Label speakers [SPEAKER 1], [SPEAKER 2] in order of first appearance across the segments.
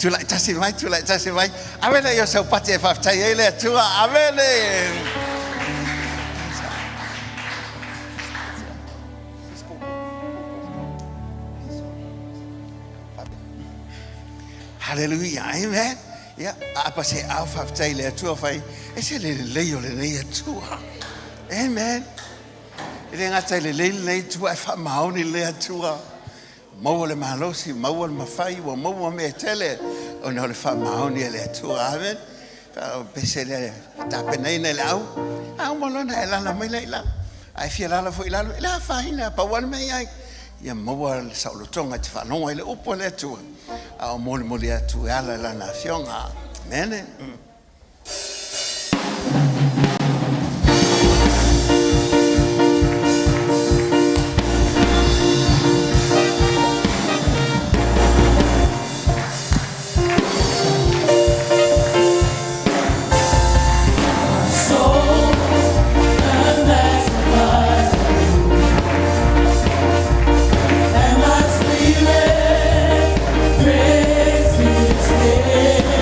[SPEAKER 1] Tulai tasi mai, tulai tasi mai. Ave le ia sau pati e faafetai ai le Atua. Ave le. Hallelujah. Amen. Ia, aapa se ao faafetai i le Atua fai, e se le lelei o lenei Atua. Amen. E le gata i lelei lenei Atua, e faamaoni lenei Atua. Maua le malosi, maua le mafai, ua maua mea tele ona o le faamaoni e le Atua. Amen. Pese le tapenaina i le au. A uma lona e lala mai la i lalo. A e fia lala foi i lalo, e le afaina, pau le mea i ai. Ia maua le saolotoga e te faalogo ai le upu a le Atua. A o molimoli atu e ala i lana afioga. Amene.
[SPEAKER 2] And my spirit praise His name.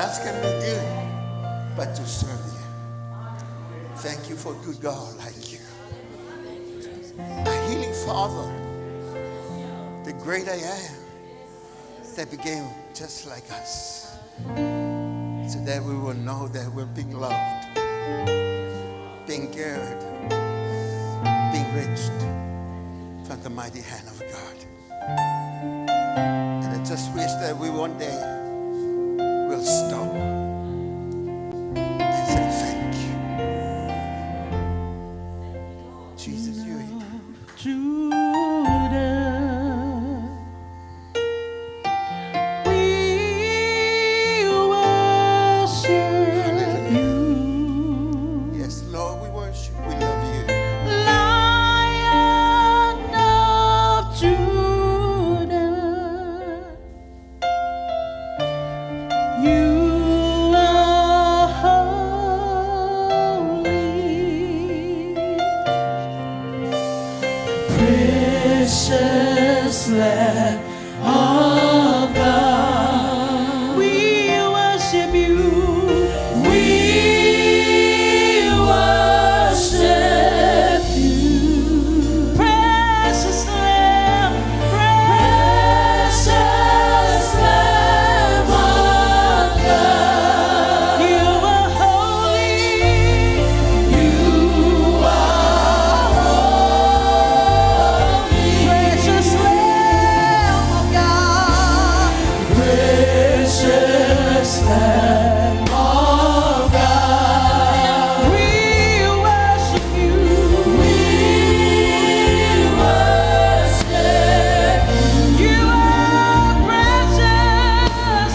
[SPEAKER 1] else can we do but to serve you? Thank you for a good God like you. A healing Father, the great I am, that became just like us. So that we will know that we're being loved, being cared, being reached from the mighty hand of God. And I just wish that we one day will stop and say thank you. Jesus, you're here.
[SPEAKER 2] Judah. We worship you.
[SPEAKER 1] Yes, Lord, we worship, we love you.
[SPEAKER 2] Lion of Judah, you are holy, precious Lamb of God. We worship you. We worship you. Precious Lamb, precious Lamb of God. You are holy. You are holy. Precious Lamb of God. Precious Lamb of God. We worship you. We worship you. You are precious,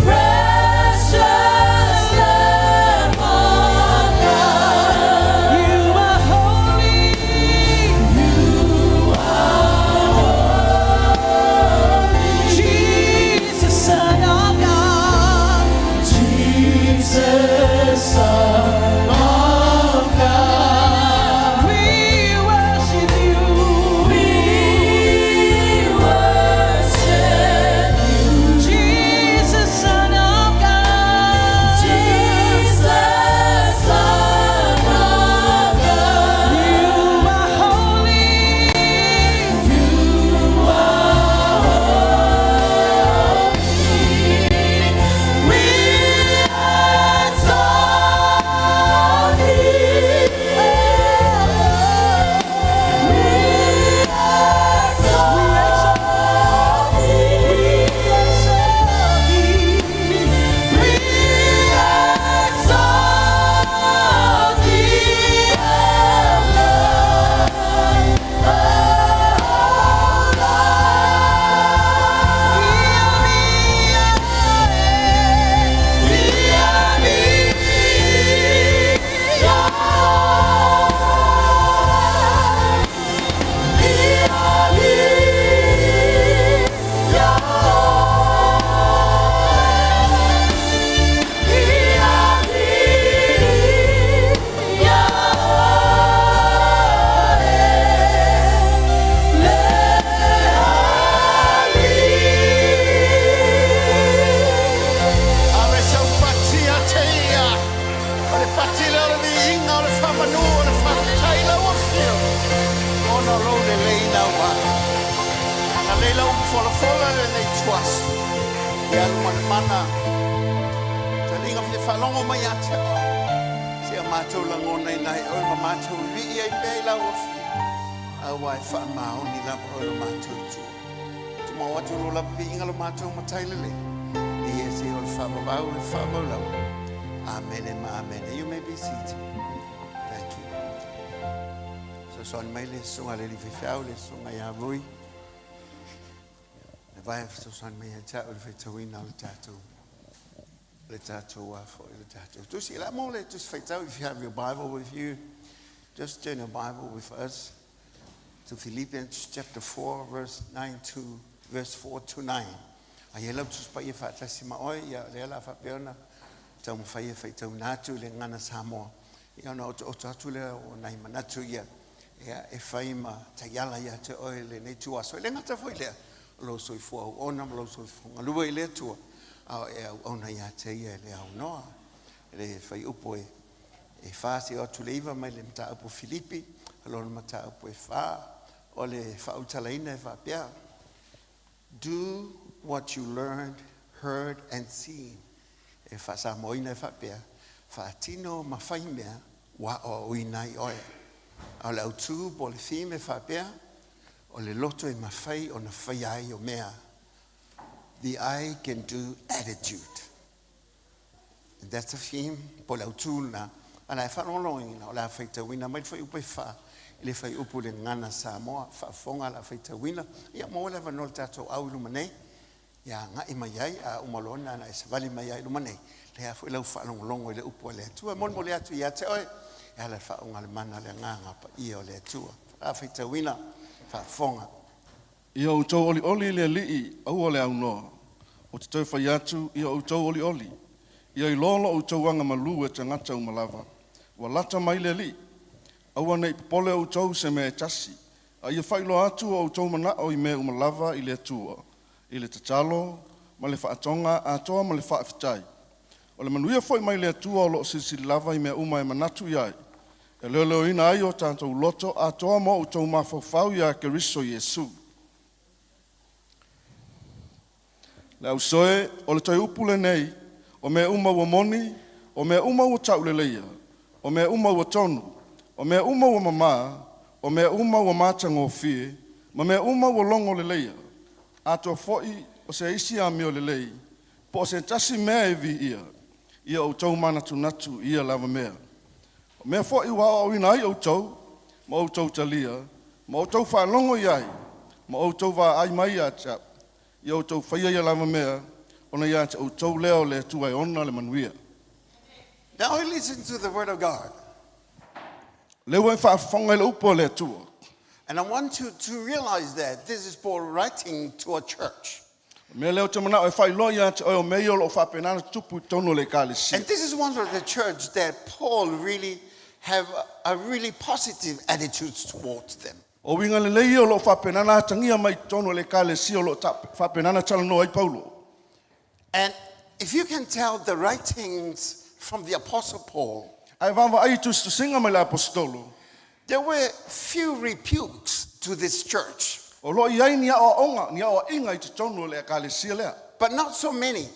[SPEAKER 2] precious Lamb of God. You are holy. You are holy. Jesus, Son of God. Jesus, Son of God. We worship you. We worship you. Jesus, Son of God. Jesus, Son of God. You are holy. You are holy. We exalt thee. We exalt thee. We exalt thee, O
[SPEAKER 1] Ave sau pati a te ia. O le pati lea o le viiga o le faamanu o le faafetai lau afioga. Ona o lou lelei lava. A lei lau folafola lenei ituaso. Ia alu manamana. Taliga fia faalogo mai ia te oe. Seia matou lagona ina i oe ma matou vivii ai pea i lau afioga. Auā e faamaoni lava oe lo matou Atua. Tumau atu lo lava viiga lo matou matai lelei. Ia se o le faavavau le faavaulau. Amene ma amene. You may be seated. Thank you. Fesoasoani mai le susuga i le alii faifeau le susuga ia Rui. Le vai fesoasoani mai ia te au le faitauina o le tatou a foi le tatou tusi. La mo le tusi faitau. If you have your Bible with you, just turn your Bible with us to Philippians chapter 4 verse 9 to verse 4 to 9. A ia lau tusi paia faatasi ma oe ia lea la faapea ona taumafai e faitauina atu i le gagana Samoa. Ia ona otooto atu lea o nai manatu ia ia e fai ma taiala ia te oe lenei ituaso. E le gata foi lea o lou soifua auauna ma lou soifua galue i le Atua. A o e auauna ia te ia e le aunoa. Le fuaiupu e, e 4 seia oo atu i le 9 mai le mataupu Filipi, lona mataupu e 4. O le faaulutalaina e faapea, do what you learned, heard and seen. E faasamoaina e faapea, faatino ma fai mea ua aoaoina ai oe. A o le autū po o le theme e faapea, o le loto e mafai ona faia ai o mea. The I can do attitude. And that's the theme po o le autū lena. A la e faalogologoina, o le a faitauina mai le fuaiupu e 4 i le fuaiupu i le Gagana Samoa. Faafofoga la faitauina. Ia maua le avanoa le tatou au i luma nei. Ia agai mai ai, a uma loa ona e savali mai ai i luma nei. Lea foi lau faalogologo i le upu a le Atua. E molimoli atu ia te oe, e ala i le faauuga le mana le agaga paia o le Atua. La faitauina, faafofoga.
[SPEAKER 3] Ia outou olioli i le Alii, aua le aunoa. Ou te toe fai atu, ia outou olioli. Ia iloa lo outou agamalu e tagata uma lava. Ua lata mai le Alii. Aua ne i popole outou i se mea e tasi. A ia faailoa atu o outou manao i mea uma lava i le Atua, i le tatalo ma le faatoga atoa ma le faafetai. O le manuia foi mai le Atua o lo o silisili lava i mea uma e manatu i ai. E leoleoina ai o tatou loto atoa ma outou mafaufau ia Keriso Iesu. Le au soe o le toe upu lenei, o mea uma ua moni, o mea uma ua tauleleia, o mea uma ua tonu, o mea uma ua mamā, o mea uma ua matagofie, ma mea uma ua logo leleia. Atoa foi o se isi amio lelei, po o se tasi mea e viia, ia outou manatunatu i ia lava mea. O mea foi ua aoaoina ai outou, ma outou talia, ma outou faalogo i ai, ma outou vaai mai ia te au, ia outou faia ia lava mea, ona ia te outou lea o le Atua e ona le manuia.
[SPEAKER 1] Now we listen to the word of God.
[SPEAKER 3] Le ua e faafofoga i le upu a le Atua.
[SPEAKER 1] And I want you to realize that this is Paul writing to a church.
[SPEAKER 3] Mea lea o te manao e faailoa ia te oe o mea ia o lo o faapenana tupu i totonu o le ekalesia.
[SPEAKER 1] And this is one of the church that Paul really have a really positive attitudes towards them.
[SPEAKER 3] O uiga lelei ia o lo o faapenana atagia mai i totonu o le ekalesia o lo o faapenana talanoa ai Paulo.
[SPEAKER 1] And if you can tell the writings from the Apostle Paul,
[SPEAKER 3] Ae vaavaai i tusitusiga mai le aposetolo,
[SPEAKER 1] there were few rebukes to this church,
[SPEAKER 3] o lo o i ai ni aoaoga, ni aoaiga i totonu o le ekalesia lea.
[SPEAKER 1] but not so many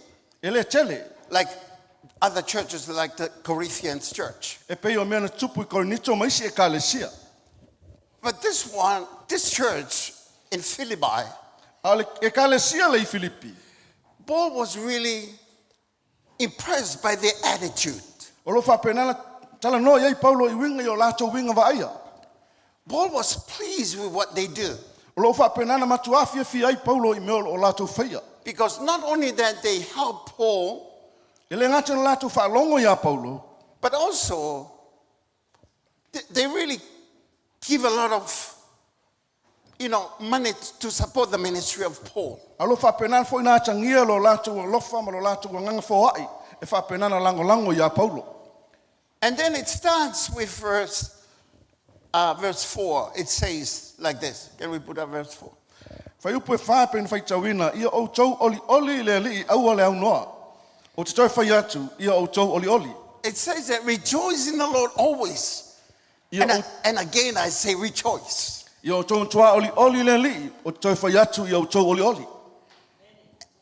[SPEAKER 3] E le tele,
[SPEAKER 1] like other churches like the Corinthians church.
[SPEAKER 3] e pei o mea na tupu i Korinito ma isi ekalesia.
[SPEAKER 1] But this one, this church in Philippi,
[SPEAKER 3] A o le ekalesia le i Filipi,
[SPEAKER 1] Paul was really impressed by their attitude.
[SPEAKER 3] o lo o faapenana talanoa i ai Paulo i uiga i o latou uiga vaaia.
[SPEAKER 1] Paul was pleased with what they do.
[SPEAKER 3] O lo o faapenana matuā fiafia ai Paulo i mea o lo o latou faia.
[SPEAKER 1] Because not only that they helped Paul,
[SPEAKER 3] E le gata na latou faalogo iā Paulo,
[SPEAKER 1] but also they really give a lot of money to support the ministry of Paul.
[SPEAKER 3] A lo o faapenana foi na atagia lo latou alofa ma lo latou agaga foai e faapenana lagolago iā Paulo.
[SPEAKER 1] And then it starts with verse 4. It says like this. Can we put up verse 4?
[SPEAKER 3] Fuaiupu e 4 pe na faitauina, ia outou olioli i le Alii aua le aunoa. Ou te toe fai atu, ia outou olioli.
[SPEAKER 1] It says that rejoice in the Lord always.
[SPEAKER 3] Ia,
[SPEAKER 1] And,
[SPEAKER 3] ou,
[SPEAKER 1] and again I say rejoice.
[SPEAKER 3] Ia outou matuā olioli i le Alii, ou te toe fai atu ia outou olioli.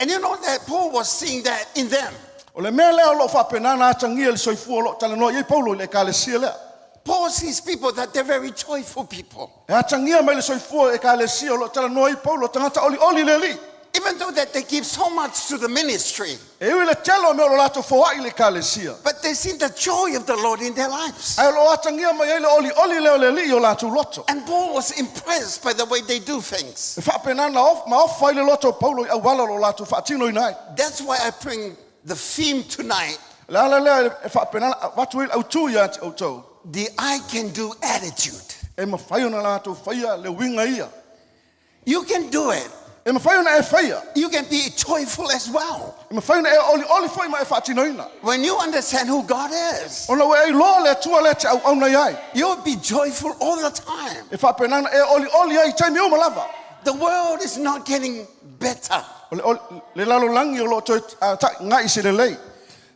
[SPEAKER 1] And you know that Paul was seeing that in them.
[SPEAKER 3] O le mea lea o lo o faapenana atagia le soifua o lo o talanoa i ai Paulo i le ekalesia lea.
[SPEAKER 1] Paul sees people that they're very joyful people.
[SPEAKER 3] E atagia mai le soifua ekalesia o lo o talanoa i Paulo, tagata olioli i le Alii.
[SPEAKER 1] Even though that they give so much to the ministry,
[SPEAKER 3] E ui le tele o mea o lo latou foai i le ekalesia.
[SPEAKER 1] but they see the joy of the Lord in their lives.
[SPEAKER 3] Ae o lo o atagia mai ai le olioli lea o le Alii i o latou loto.
[SPEAKER 1] And Paul was impressed by the way they do things.
[SPEAKER 3] E faapenana of, ma ofa ai le loto o Paulo i auala o lo latou faatinoina ai.
[SPEAKER 1] That's why I bring the theme tonight,
[SPEAKER 3] Le ala lea e faapenana avatu ai le autū ia te outou.
[SPEAKER 1] the I can do attitude.
[SPEAKER 3] E mafai ona latou faia le uiga ia.
[SPEAKER 1] You can do it.
[SPEAKER 3] E mafai ona e faia.
[SPEAKER 1] You can be joyful as well.
[SPEAKER 3] E mafai ona e olioli foi ma e faatinoina.
[SPEAKER 1] When you understand who God is,
[SPEAKER 3] Ona ua e iloa le Atua lea e te auauna i ai.
[SPEAKER 1] you'll be joyful all the time.
[SPEAKER 3] E faapenana e olioli ai i taimi uma lava.
[SPEAKER 1] The world is not getting better.
[SPEAKER 3] O le, o le lalolagi o loo toe taʻigaʻi se lelei.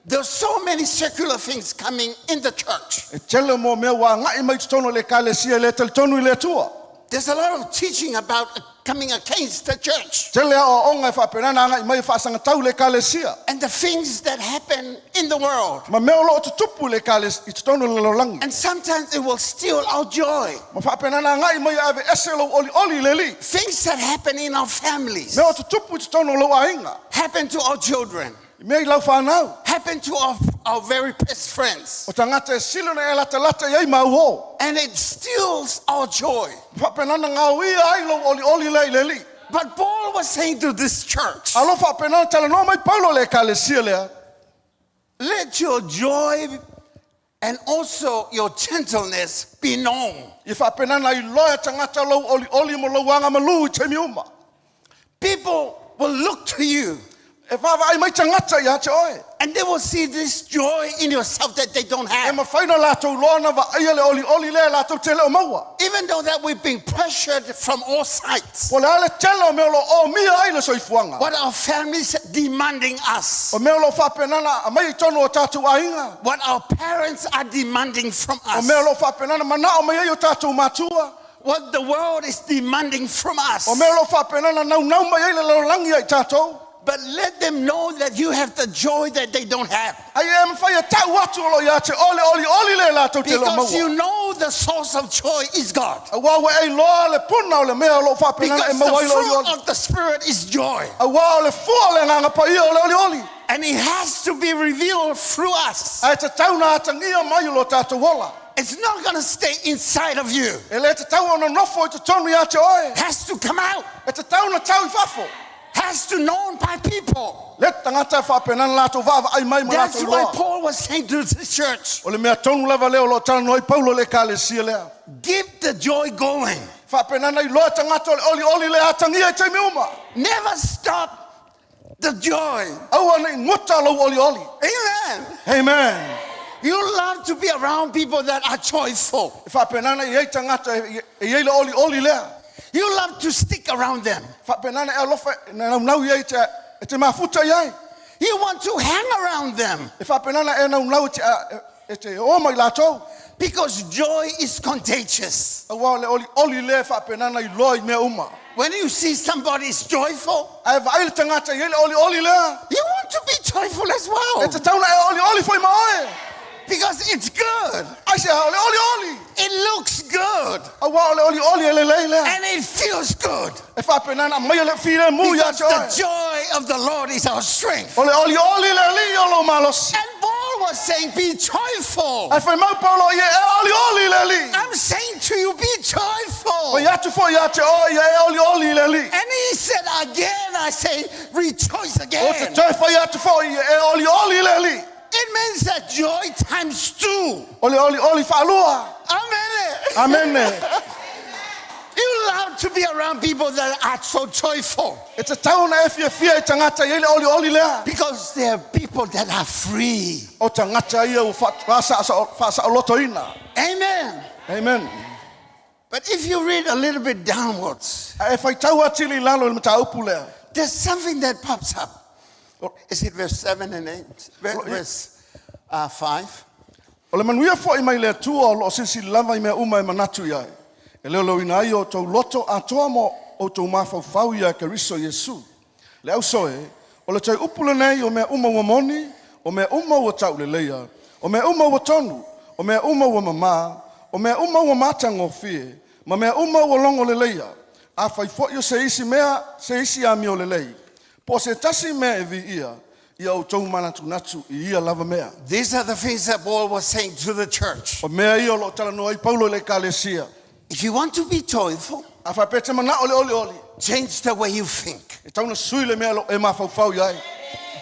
[SPEAKER 1] There's so many secular things coming in the church.
[SPEAKER 3] E tele mo mea ua agaʻi mai totonu o le ekalesia e lē talitonu i le Atua.
[SPEAKER 1] There's a lot of teaching about coming against the church
[SPEAKER 3] Tele aoaoga e faapena na agaʻi mai e faasagatau le ekalesia
[SPEAKER 1] and the things that happen in the world.
[SPEAKER 3] ma mea o loo tutupu i le ekalesia i totonu o le lalolagi.
[SPEAKER 1] And sometimes it will steal our joy.
[SPEAKER 3] Ma faapena na agaʻi mai e aveese lou olioli i le Alii.
[SPEAKER 1] Things that happen in our families
[SPEAKER 3] Mea o tutupu i totonu o lou aiga,
[SPEAKER 1] happen to our children,
[SPEAKER 3] i mea i lau fanau,
[SPEAKER 1] happen to our very best friends.
[SPEAKER 3] o tagata e sili ona e latalata i ai ma auō.
[SPEAKER 1] And it steals our joy.
[SPEAKER 3] Ma faapena na gaoia ai lou olioli lea i le Alii.
[SPEAKER 1] But Paul was saying to this church,
[SPEAKER 3] A o loo faapena na talanoa mai Paulo i le ekalesia lea,
[SPEAKER 1] let your joy and also your gentleness be known.
[SPEAKER 3] ia faapena na iloa e tagata lou olioli ma lou agamalū i taimi uma.
[SPEAKER 1] People will look to you
[SPEAKER 3] E vaavaai mai tagata iā te oe.
[SPEAKER 1] and they will see this joy in yourself that they don't
[SPEAKER 3] E
[SPEAKER 1] have.
[SPEAKER 3] mafai ona latou iloa na vaaia le olioli lea latou te le o maua.
[SPEAKER 1] Even though that we've been pressured from all sides,
[SPEAKER 3] Po o le a le tele o mea o loo omia ai le soifuaga.
[SPEAKER 1] what our families demanding us,
[SPEAKER 3] O mea o loo faapena na aumai i totonu o tatou aiga.
[SPEAKER 1] what our parents are demanding from
[SPEAKER 3] O
[SPEAKER 1] us,
[SPEAKER 3] mea o loo faapena na manao mai ai o tatou matua.
[SPEAKER 1] what the world is demanding from us.
[SPEAKER 3] O mea o loo faapena na naunau mai ai le lalolagi ia i tatou.
[SPEAKER 1] But let them know that you have the joy that they don't have.
[SPEAKER 3] Ae e mafai e ta'u atu o loo iā te oe le olioli lea latou te le o
[SPEAKER 1] Because you
[SPEAKER 3] maua.
[SPEAKER 1] know the source of joy is God.
[SPEAKER 3] Auā ua e iloa le puna o le mea o loo faapena na e
[SPEAKER 1] Because the
[SPEAKER 3] maua ai le
[SPEAKER 1] fruit
[SPEAKER 3] olioli.
[SPEAKER 1] of the Spirit is joy.
[SPEAKER 3] Auā o le fua o le Agaga Paia o le olioli.
[SPEAKER 1] And it has to be revealed through us.
[SPEAKER 3] Ae tatau na atagia mai o lo tatou ola.
[SPEAKER 1] It's not going to stay inside of you.
[SPEAKER 3] E lē tatau ona nofo i totonu iā te oe.
[SPEAKER 1] It has to come out.
[SPEAKER 3] E tatau na tau i fafo.
[SPEAKER 1] Has to known by people.
[SPEAKER 3] Le tagata e faapena na latou vaavaai mai ma
[SPEAKER 1] That's
[SPEAKER 3] latou
[SPEAKER 1] why
[SPEAKER 3] iloa.
[SPEAKER 1] Paul was saying to the church,
[SPEAKER 3] O le mea tonu lava lea o loo talanoa ai Paulo i le ekalesia lea.
[SPEAKER 1] keep the joy going.
[SPEAKER 3] Faapena na iloa tagata o le olioli lea atagia i taimi uma.
[SPEAKER 1] Never stop the joy.
[SPEAKER 3] Aua nei guta lou olioli.
[SPEAKER 1] Amen.
[SPEAKER 3] Amen.
[SPEAKER 1] You love to be around people that are joyful.
[SPEAKER 3] E faapena na i ai tagata e i ai le olioli lea.
[SPEAKER 1] You love to stick around them.
[SPEAKER 3] Faapena na e alofa na naunau i ai e te mafuta i ai.
[SPEAKER 1] You want to hang around them
[SPEAKER 3] E faapena na e naunau e te oma i latou.
[SPEAKER 1] because joy is contagious.
[SPEAKER 3] Auā o le olioli lea e faapena na iloa i mea uma.
[SPEAKER 1] When you see somebody is joyful,
[SPEAKER 3] Ae vaai le tagata i ai le olioli lea.
[SPEAKER 1] you want to be joyful as
[SPEAKER 3] E
[SPEAKER 1] well
[SPEAKER 3] tatau na e olioli foi ma oe.
[SPEAKER 1] because it's good.
[SPEAKER 3] Aisea o le olioli.
[SPEAKER 1] It looks good
[SPEAKER 3] Auā o le olioli e lelei lea.
[SPEAKER 1] and it feels good
[SPEAKER 3] E faapena na aumaia le filemu iā
[SPEAKER 1] because
[SPEAKER 3] te
[SPEAKER 1] the
[SPEAKER 3] oe.
[SPEAKER 1] joy of the Lord is our strength.
[SPEAKER 3] O le olioli le Alii o lou malosi.
[SPEAKER 1] And Paul was saying, be joyful.
[SPEAKER 3] Ae faimau Paulo ia e olioli le Alii.
[SPEAKER 1] I'm saying to you, be joyful.
[SPEAKER 3] Fai atu foi iā te oe ia e olioli le Alii.
[SPEAKER 1] And he said, again, I say, rejoice
[SPEAKER 3] O te
[SPEAKER 1] again.
[SPEAKER 3] toe fai atu foi ia e olioli le Alii.
[SPEAKER 1] It means that joy times two.
[SPEAKER 3] O le olioli faalua.
[SPEAKER 1] Amen.
[SPEAKER 3] Amene.
[SPEAKER 1] You love to be around people that are so joyful
[SPEAKER 3] E tatau ona e fiafia i tagata i ai le olioli lea.
[SPEAKER 1] because they are people that are free.
[SPEAKER 3] O tagata ia ua faasaolotoina.
[SPEAKER 1] Amen.
[SPEAKER 3] Amen.
[SPEAKER 1] But if you read a little bit downwards,
[SPEAKER 3] Ae faitau atili i lalo i le mataupu lea.
[SPEAKER 1] there's something that pops up. Is it verse 7 and 8? Verse 5?
[SPEAKER 3] O le manuia foʻi mai le Atua o loo silisili lava i mea uma e manatu i ai. E leoleoina ai o outou loto atoa ma outou mafaufau iā Keriso Iesu. Le auso e, o le toe upu lenei o mea uma ua moni, o mea uma ua tauleleia, o mea uma ua tonu, o mea uma ua mamā, o mea uma ua matagofie, ma mea uma ua logoleleia. Afai foʻi o se isi mea, se isi amiolelei, po o se tasi mea e viia, ia outou manatunatu i ia lava mea.
[SPEAKER 1] These are the things that Paul was saying to the church.
[SPEAKER 3] O mea ia o loo talanoa ai Paulo i le ekalesia.
[SPEAKER 1] If you want to be joyful,
[SPEAKER 3] A faapea e te manao i le olioli,
[SPEAKER 1] change the way you think.
[SPEAKER 3] e tatau ona sui le mea o loo e mafaufau i ai.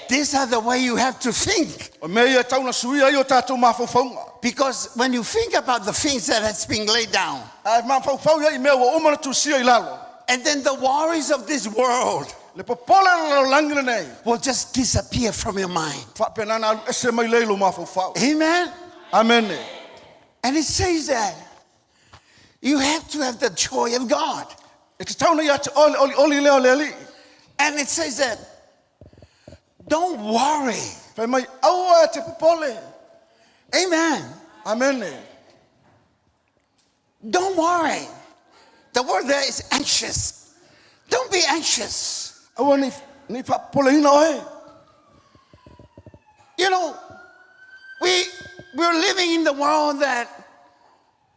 [SPEAKER 1] These are the way you have to think.
[SPEAKER 3] O mea ia e tatau ona suia ai o tatou mafaufauga.
[SPEAKER 1] Because when you think about the things that has been laid down,
[SPEAKER 3] Ae mafaufau i ai i mea ua uma ona tusia i lalo.
[SPEAKER 1] and then the worries of this world
[SPEAKER 3] Le popole o le lalolagi lenei,
[SPEAKER 1] will just disappear from your mind.
[SPEAKER 3] faapena na alu ese mai lea i lou mafaufau.
[SPEAKER 1] Amen.
[SPEAKER 3] Amene.
[SPEAKER 1] And it says that you have to have the joy of God.
[SPEAKER 3] E tatau ona ia te oe le olioli lea o le Alii.
[SPEAKER 1] And it says that don't worry.
[SPEAKER 3] Fai mai, aua e te popole.
[SPEAKER 1] Amen.
[SPEAKER 3] Amene.
[SPEAKER 1] Don't worry. The word there is anxious. Don't be anxious.
[SPEAKER 3] Aua nei, nei faapopoleina oe.
[SPEAKER 1] You know, we're living in the world that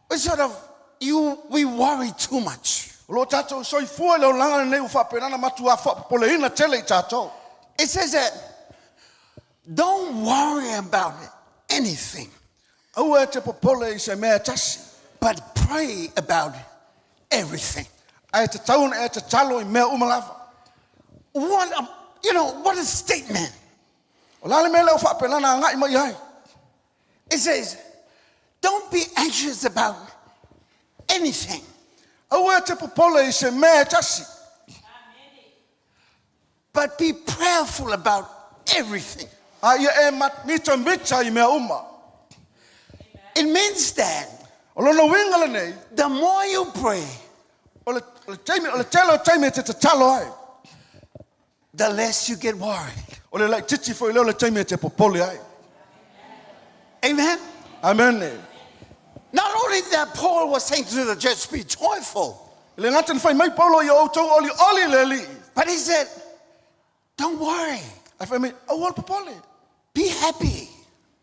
[SPEAKER 1] we sort of you we worry too much.
[SPEAKER 3] O loo tātou soifua i le olaga lenei ua faapena ona matuā faapopoleina tele i tatou.
[SPEAKER 1] It says that don't worry about anything,
[SPEAKER 3] Aua e te popole i se mea e tasi.
[SPEAKER 1] but pray about everything.
[SPEAKER 3] Ae tatau ona e tatalo i mea uma lava.
[SPEAKER 1] What a statement.
[SPEAKER 3] O le a le mea lea ua faapena ona agai mai ai?
[SPEAKER 1] It says, don't be anxious about anything,
[SPEAKER 3] Aua e te popole i se mea e tasi.
[SPEAKER 1] but be prayerful about everything.
[SPEAKER 3] A ia e mitamita i mea uma.
[SPEAKER 1] It means that
[SPEAKER 3] O lona uiga lenei,
[SPEAKER 1] the more you pray,
[SPEAKER 3] o le, o le, taimi, o le tele o taimi e te tatalo ai.
[SPEAKER 1] the less you get worried.
[SPEAKER 3] O le laitiiti foi lea o le taimi e te popole ai.
[SPEAKER 1] Amen.
[SPEAKER 3] Amene.
[SPEAKER 1] Not only that, Paul was saying to the church, be joyful,
[SPEAKER 3] E le gata na fai mai Paulo ia outou olioli i le Alii.
[SPEAKER 1] but he said, don't worry,
[SPEAKER 3] Ae fai mai, aua le popole.
[SPEAKER 1] be happy,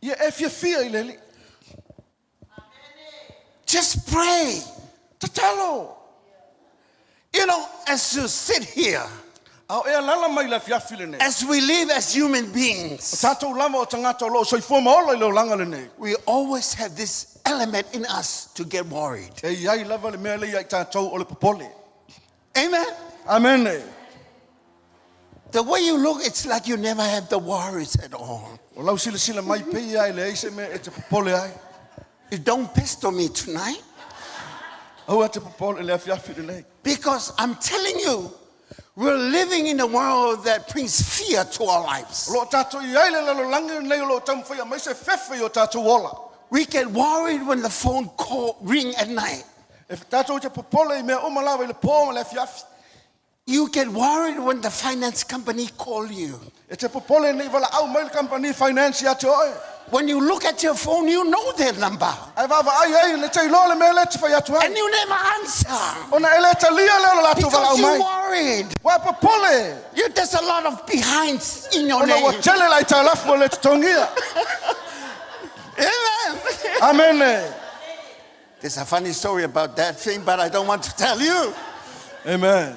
[SPEAKER 3] Ia e fiafia i le Alii.
[SPEAKER 1] just pray.
[SPEAKER 3] Tatalo.
[SPEAKER 1] You know, as you sit here,
[SPEAKER 3] A o e alaala mai i le afiafi lenei.
[SPEAKER 1] as we live as human
[SPEAKER 3] O
[SPEAKER 1] beings,
[SPEAKER 3] tātou lava o tagata o loo soifua ma ola i le olaga lenei.
[SPEAKER 1] we always have this element in us to get worried.
[SPEAKER 3] E iai lava le mea lea ia i tātou o le popole.
[SPEAKER 1] Amen.
[SPEAKER 3] Amene.
[SPEAKER 1] The way you look, it's like you never have the worries at all.
[SPEAKER 3] O lau silasila mai pei ia e leai se mea e te popole ai.
[SPEAKER 1] You don't pistol me tonight
[SPEAKER 3] Aua e te popole i le afiafi lenei.
[SPEAKER 1] because I'm telling you, we're living in a world that brings fear to our lives.
[SPEAKER 3] O loo tātou iai le lalolagi lenei o loo taumafai e aumai se fefe i o tātou ola.
[SPEAKER 1] We get worried when the phone call ring at night.
[SPEAKER 3] E tātou te popole i mea uma lava i le pō ma le afiafi.
[SPEAKER 1] You get worried when the finance company call you.
[SPEAKER 3] E te popole nei valaau mai le kampani finance ia te oe.
[SPEAKER 1] When you look at your phone, you know their number.
[SPEAKER 3] Ae vaavaai ai le te iloa le mea lea e te fai atu ai.
[SPEAKER 1] And you never answer
[SPEAKER 3] Ona e le talia lea o le latou
[SPEAKER 1] because
[SPEAKER 3] valaau
[SPEAKER 1] you're
[SPEAKER 3] mai.
[SPEAKER 1] worried.
[SPEAKER 3] Ua e popole.
[SPEAKER 1] There's a lot of behinds in your
[SPEAKER 3] Ona ua
[SPEAKER 1] name.
[SPEAKER 3] tele le aitalafu o le totogia.
[SPEAKER 1] Amen.
[SPEAKER 3] Amene.
[SPEAKER 1] There's a funny story about that thing, but I don't want to tell you.
[SPEAKER 3] Amen.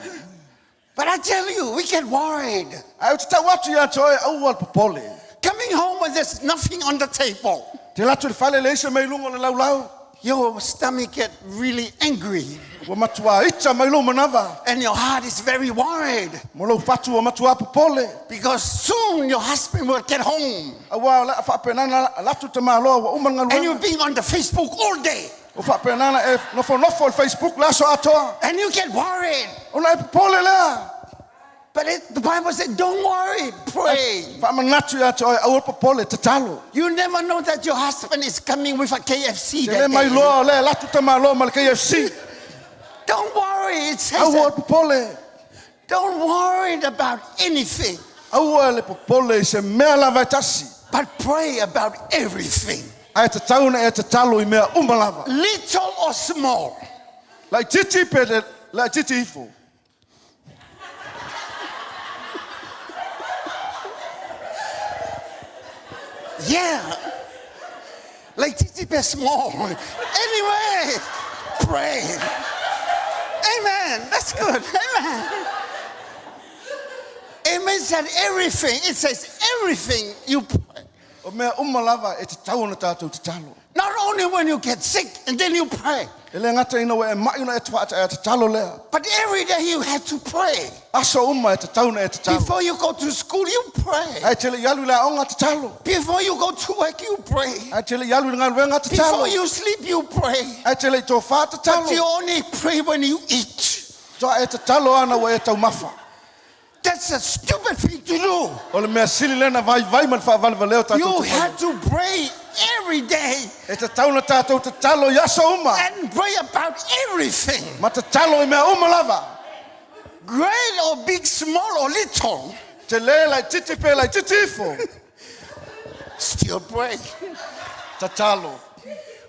[SPEAKER 1] But I tell you, we get worried.
[SPEAKER 3] Ae ou te tau atu ia te oe aua le popole.
[SPEAKER 1] Coming home when there's nothing on the table,
[SPEAKER 3] Te alu atu i le fale e leai se mea i luga o le laulau.
[SPEAKER 1] your stomach get really angry
[SPEAKER 3] Ua matuā ita mai lou manava.
[SPEAKER 1] and your heart is very worried
[SPEAKER 3] Ma lou fatu ua matuā popole.
[SPEAKER 1] because soon your husband will get home
[SPEAKER 3] Auā o le a faapena ona alu atu le tamāloa ua uma le
[SPEAKER 1] and
[SPEAKER 3] galuega.
[SPEAKER 1] you've been on the Facebook all day
[SPEAKER 3] Ua faapena ona e nofonofo i le Facebook le aso atoa.
[SPEAKER 1] and you get worried.
[SPEAKER 3] Ona e popole lea.
[SPEAKER 1] But the Bible said, don't worry, pray.
[SPEAKER 3] Faamanatu ia te oe, aua le popole, tatalo.
[SPEAKER 1] You never know that your husband is coming with a KFC
[SPEAKER 3] Te
[SPEAKER 1] that
[SPEAKER 3] le
[SPEAKER 1] day.
[SPEAKER 3] mailoa o lea e alu atu le tamāloa ma le KFC.
[SPEAKER 1] Don't worry, it says
[SPEAKER 3] Aua le
[SPEAKER 1] that.
[SPEAKER 3] popole.
[SPEAKER 1] Don't worry about anything,
[SPEAKER 3] Aua le popole i se mea lava e tasi.
[SPEAKER 1] but pray about everything,
[SPEAKER 3] Ae tatau ona e tatalo i mea uma lava.
[SPEAKER 1] little or small.
[SPEAKER 3] Laitiiti pe le laitiiti ifo.
[SPEAKER 1] Yeah. Like TTP small. Anyway, pray. Amen. That's good. Amen. It means that everything, it says everything you pray.
[SPEAKER 3] O mea uma lava e tatau ona tātou tatalo.
[SPEAKER 1] Not only when you get sick and then you pray,
[SPEAKER 3] E le gata ina ua e mai ona e faataʻi tatalo lea.
[SPEAKER 1] but every day you have to pray.
[SPEAKER 3] Aso uma e tatau ona e tatalo.
[SPEAKER 1] Before you go to school, you pray.
[SPEAKER 3] Ae te le i alu i le aoga tatalo.
[SPEAKER 1] Before you go to work, you pray.
[SPEAKER 3] Ae te le i alu i le galuega tatalo.
[SPEAKER 1] Before you sleep, you pray.
[SPEAKER 3] Ae te le i tofā
[SPEAKER 1] But
[SPEAKER 3] tatalo.
[SPEAKER 1] you only pray when you eat.
[SPEAKER 3] Toa e tatalo ana ua e taumafa.
[SPEAKER 1] That's a stupid thing to do.
[SPEAKER 3] O le mea sili lea ona vaivai ma le faavalevalea o tātou
[SPEAKER 1] You
[SPEAKER 3] tatalo.
[SPEAKER 1] have to pray every day
[SPEAKER 3] E tatau ona tātou tatalo i aso uma.
[SPEAKER 1] and pray about everything.
[SPEAKER 3] Ma tatalo i mea uma lava.
[SPEAKER 1] Great or big, small or little,
[SPEAKER 3] Telē laitiiti pe laitiiti ifo.
[SPEAKER 1] still pray.
[SPEAKER 3] Tatalo.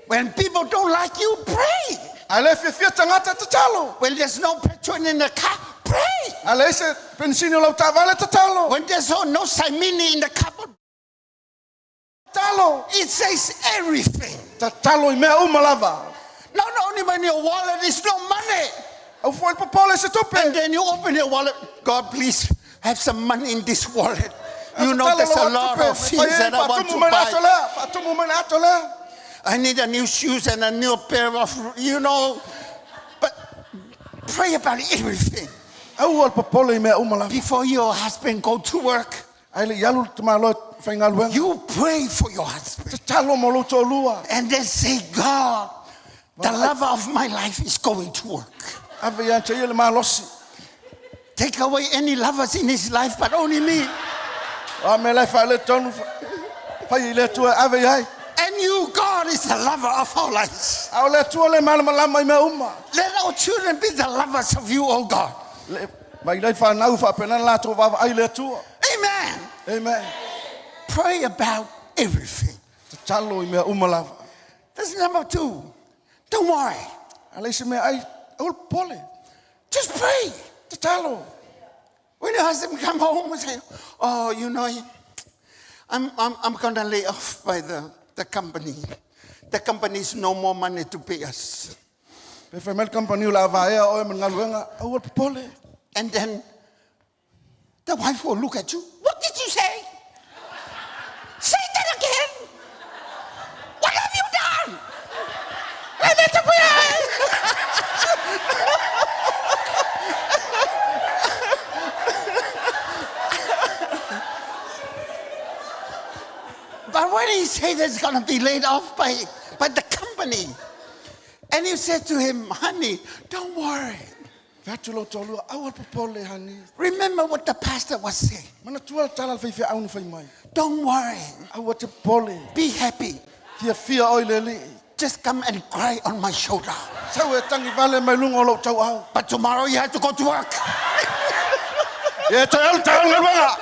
[SPEAKER 1] When people don't like you, pray.
[SPEAKER 3] A le fiafia tagata, tatalo.
[SPEAKER 1] When there's no petrol in the car, pray.
[SPEAKER 3] A leai se penisini o lau taavale, tatalo.
[SPEAKER 1] When there's no simini in the cupboard,
[SPEAKER 3] Tatalo.
[SPEAKER 1] it says everything.
[SPEAKER 3] Tatalo i mea uma lava.
[SPEAKER 1] Not only when your wallet is no money,
[SPEAKER 3] Aua foi le popole i se tupe.
[SPEAKER 1] and then you open your wallet. God, please have some money in this wallet. You know there's a lot of things that I want to buy.
[SPEAKER 3] Faatumu mai le ato lea.
[SPEAKER 1] I need a new shoes and a new pair of. But pray about everything.
[SPEAKER 3] Aua le popole i mea uma lava.
[SPEAKER 1] Before your husband go to work,
[SPEAKER 3] Ae le i alu le tamāloa e faigaluega.
[SPEAKER 1] you pray for your husband.
[SPEAKER 3] Tatalo mo lou toalua.
[SPEAKER 1] And then say, God, the lover of my life is going to work.
[SPEAKER 3] Ave ia te ia le malosi.
[SPEAKER 1] Take away any lovers in his life, but only me.
[SPEAKER 3] A mea la e faaletonu. Fai i le Atua e ave i ai.
[SPEAKER 1] And you, God, is the lover of our lives.
[SPEAKER 3] A o le Atua le malamalama i mea uma.
[SPEAKER 1] Let our children be the lovers of you, oh God.
[SPEAKER 3] Le, mai lai whanau whaapena lātou vaavaai i le Atua.
[SPEAKER 1] Amen.
[SPEAKER 3] Amen.
[SPEAKER 1] Pray about everything.
[SPEAKER 3] Tatalo i mea uma lava.
[SPEAKER 1] That's number two. Don't worry.
[SPEAKER 3] A le isi mea ai, aua le popole.
[SPEAKER 1] Just pray.
[SPEAKER 3] Tatalo.
[SPEAKER 1] When your husband come home and say, oh, I'm going to lay off by the company. The company is no more money to pay us.
[SPEAKER 3] Pe fai mai le kampani o le a vaea oe ma le galuega, aua le popole.
[SPEAKER 1] And then the wife will look at you. What did you say? Say that again. What have you done? Let me to pray. But when he said he's going to be laid off by the company, and you said to him, honey, don't worry.
[SPEAKER 3] Fai atu lou toalua, aua le popole, honey.
[SPEAKER 1] Remember what the pastor was saying.
[SPEAKER 3] Manatua le tala a le faifeau na fai mai.
[SPEAKER 1] Don't worry.
[SPEAKER 3] Aua te popole.
[SPEAKER 1] Be happy.
[SPEAKER 3] Fiafia oe i le Alii.
[SPEAKER 1] Just come and cry on my shoulder.
[SPEAKER 3] Sau e tagi vale mai luga o lou tauao.
[SPEAKER 1] But tomorrow you have to go to work.
[SPEAKER 3] E toe alu taeao i le galuega.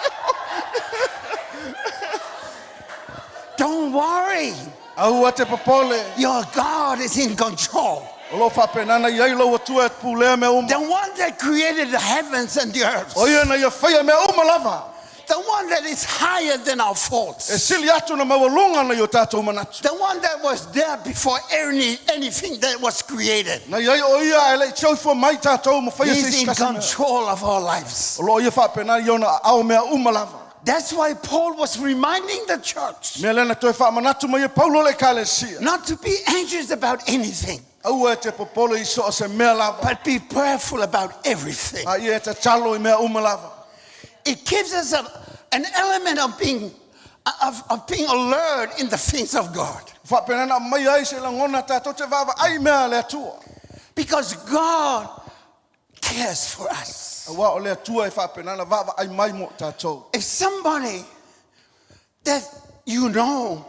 [SPEAKER 1] Don't worry.
[SPEAKER 3] Aua te popole.
[SPEAKER 1] Your God is in control.
[SPEAKER 3] O lo o faapena ona i ai lou Atua e pulea mea uma.
[SPEAKER 1] The one that created the heavens and the earth.
[SPEAKER 3] O ia na ia faia mea uma lava.
[SPEAKER 1] The one that is higher than our
[SPEAKER 3] E
[SPEAKER 1] thoughts.
[SPEAKER 3] sili atu ona maualuga nai o tatou manatu.
[SPEAKER 1] The one that was there before anything that was created.
[SPEAKER 3] Na i ai o ia ae le i soifua mai tatou ma faia se
[SPEAKER 1] He's
[SPEAKER 3] isi
[SPEAKER 1] in
[SPEAKER 3] kasi mea.
[SPEAKER 1] control of our lives.
[SPEAKER 3] O lo o ia faapena i ona aao mea uma lava.
[SPEAKER 1] That's why Paul was reminding the church
[SPEAKER 3] Mea lea na toe faamanatu mai e Paulo le Ekalesia.
[SPEAKER 1] not to be anxious about anything,
[SPEAKER 3] Aua e te popole i so o se mea lava.
[SPEAKER 1] but be prayerful about everything.
[SPEAKER 3] A ia e tatalo i mea uma lava.
[SPEAKER 1] It gives us an element of being alert in the things of God.
[SPEAKER 3] Faapena ona aumaia ai se lagona tatou te vaavaai i mea a le Atua.
[SPEAKER 1] Because God cares for us.
[SPEAKER 3] Auā o le Atua e faapena ona vaavaai mai mo tatou.
[SPEAKER 1] If somebody that you know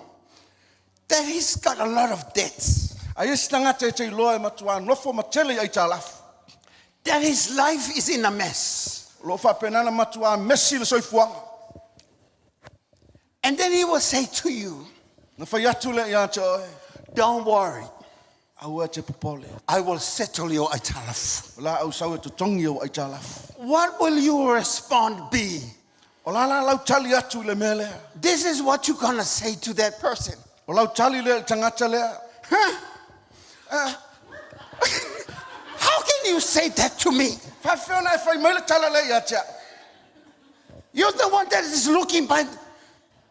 [SPEAKER 1] that he's got a lot of debts,
[SPEAKER 3] A i ai se tagata e te iloa e matuā nofo ma tele i aitalafu.
[SPEAKER 1] That his life is in a mess,
[SPEAKER 3] O lo o faapena ona matuā mesi le soifuaga.
[SPEAKER 1] And then he will say to you,
[SPEAKER 3] Na fai atu lea ia te oe.
[SPEAKER 1] "Don't worry,
[SPEAKER 3] Aua e te popole.
[SPEAKER 1] I will settle your aitalafu."
[SPEAKER 3] O le a ou sau e totogi ou aitalafu.
[SPEAKER 1] What will your response be?
[SPEAKER 3] O le a la lau tali atu i le mea lea?
[SPEAKER 1] This is what you're going to say to that person.
[SPEAKER 3] O lau tali lea i le tagata lea.
[SPEAKER 1] Huh? How can you say that to me?
[SPEAKER 3] Faafefea ona e fai mai le tala lea ia te au.
[SPEAKER 1] You're the one that is looking by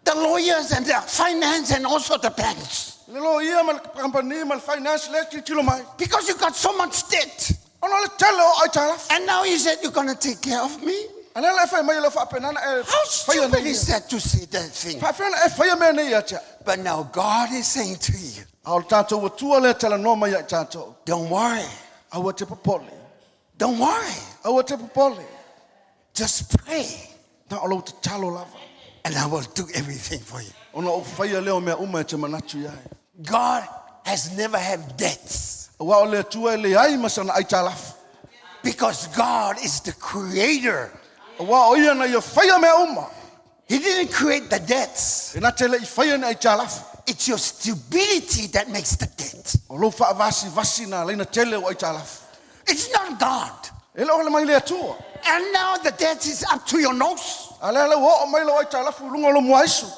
[SPEAKER 1] the lawyers and the finance and also the banks.
[SPEAKER 3] Le loia ma le kampani ma le finance lea e tilotilo mai.
[SPEAKER 1] Because you got so much debt.
[SPEAKER 3] Ona o le tele o aitalafu.
[SPEAKER 1] And now you said you're going to take care of me?
[SPEAKER 3] A lea la e fai mai e le faapena ona e
[SPEAKER 1] How
[SPEAKER 3] faia
[SPEAKER 1] stupid
[SPEAKER 3] nei
[SPEAKER 1] is
[SPEAKER 3] ia.
[SPEAKER 1] that to say that thing?
[SPEAKER 3] Faafefea ona e faia mea nei ia te au.
[SPEAKER 1] But now God is saying to you,
[SPEAKER 3] A o le tatou Atua lea e talanoa mai ia i tatou.
[SPEAKER 1] Don't worry.
[SPEAKER 3] Aua te popole.
[SPEAKER 1] Don't worry.
[SPEAKER 3] Aua te popole.
[SPEAKER 1] Just pray
[SPEAKER 3] Na o lou tatalo lava.
[SPEAKER 1] and I will do everything for you.
[SPEAKER 3] Ona ou faia lea o mea uma e te manatu i ai.
[SPEAKER 1] God has never had debts.
[SPEAKER 3] Auā o le Atua e leai ma sana aitalafu.
[SPEAKER 1] Because God is the creator.
[SPEAKER 3] Auā o ia na ia faia mea uma.
[SPEAKER 1] He didn't create the debts.
[SPEAKER 3] E na te le'i faia ni aitalafu.
[SPEAKER 1] It's your stupidity that makes the debt.
[SPEAKER 3] O lou faavasivasi na ala ai ona tele o aitalafu.
[SPEAKER 1] It's not God.
[SPEAKER 3] E le o le mai le Atua.
[SPEAKER 1] And now the debt is up to your nose.
[SPEAKER 3] A lea la ua oo mai lou aitalafu i luga o lou muaisu.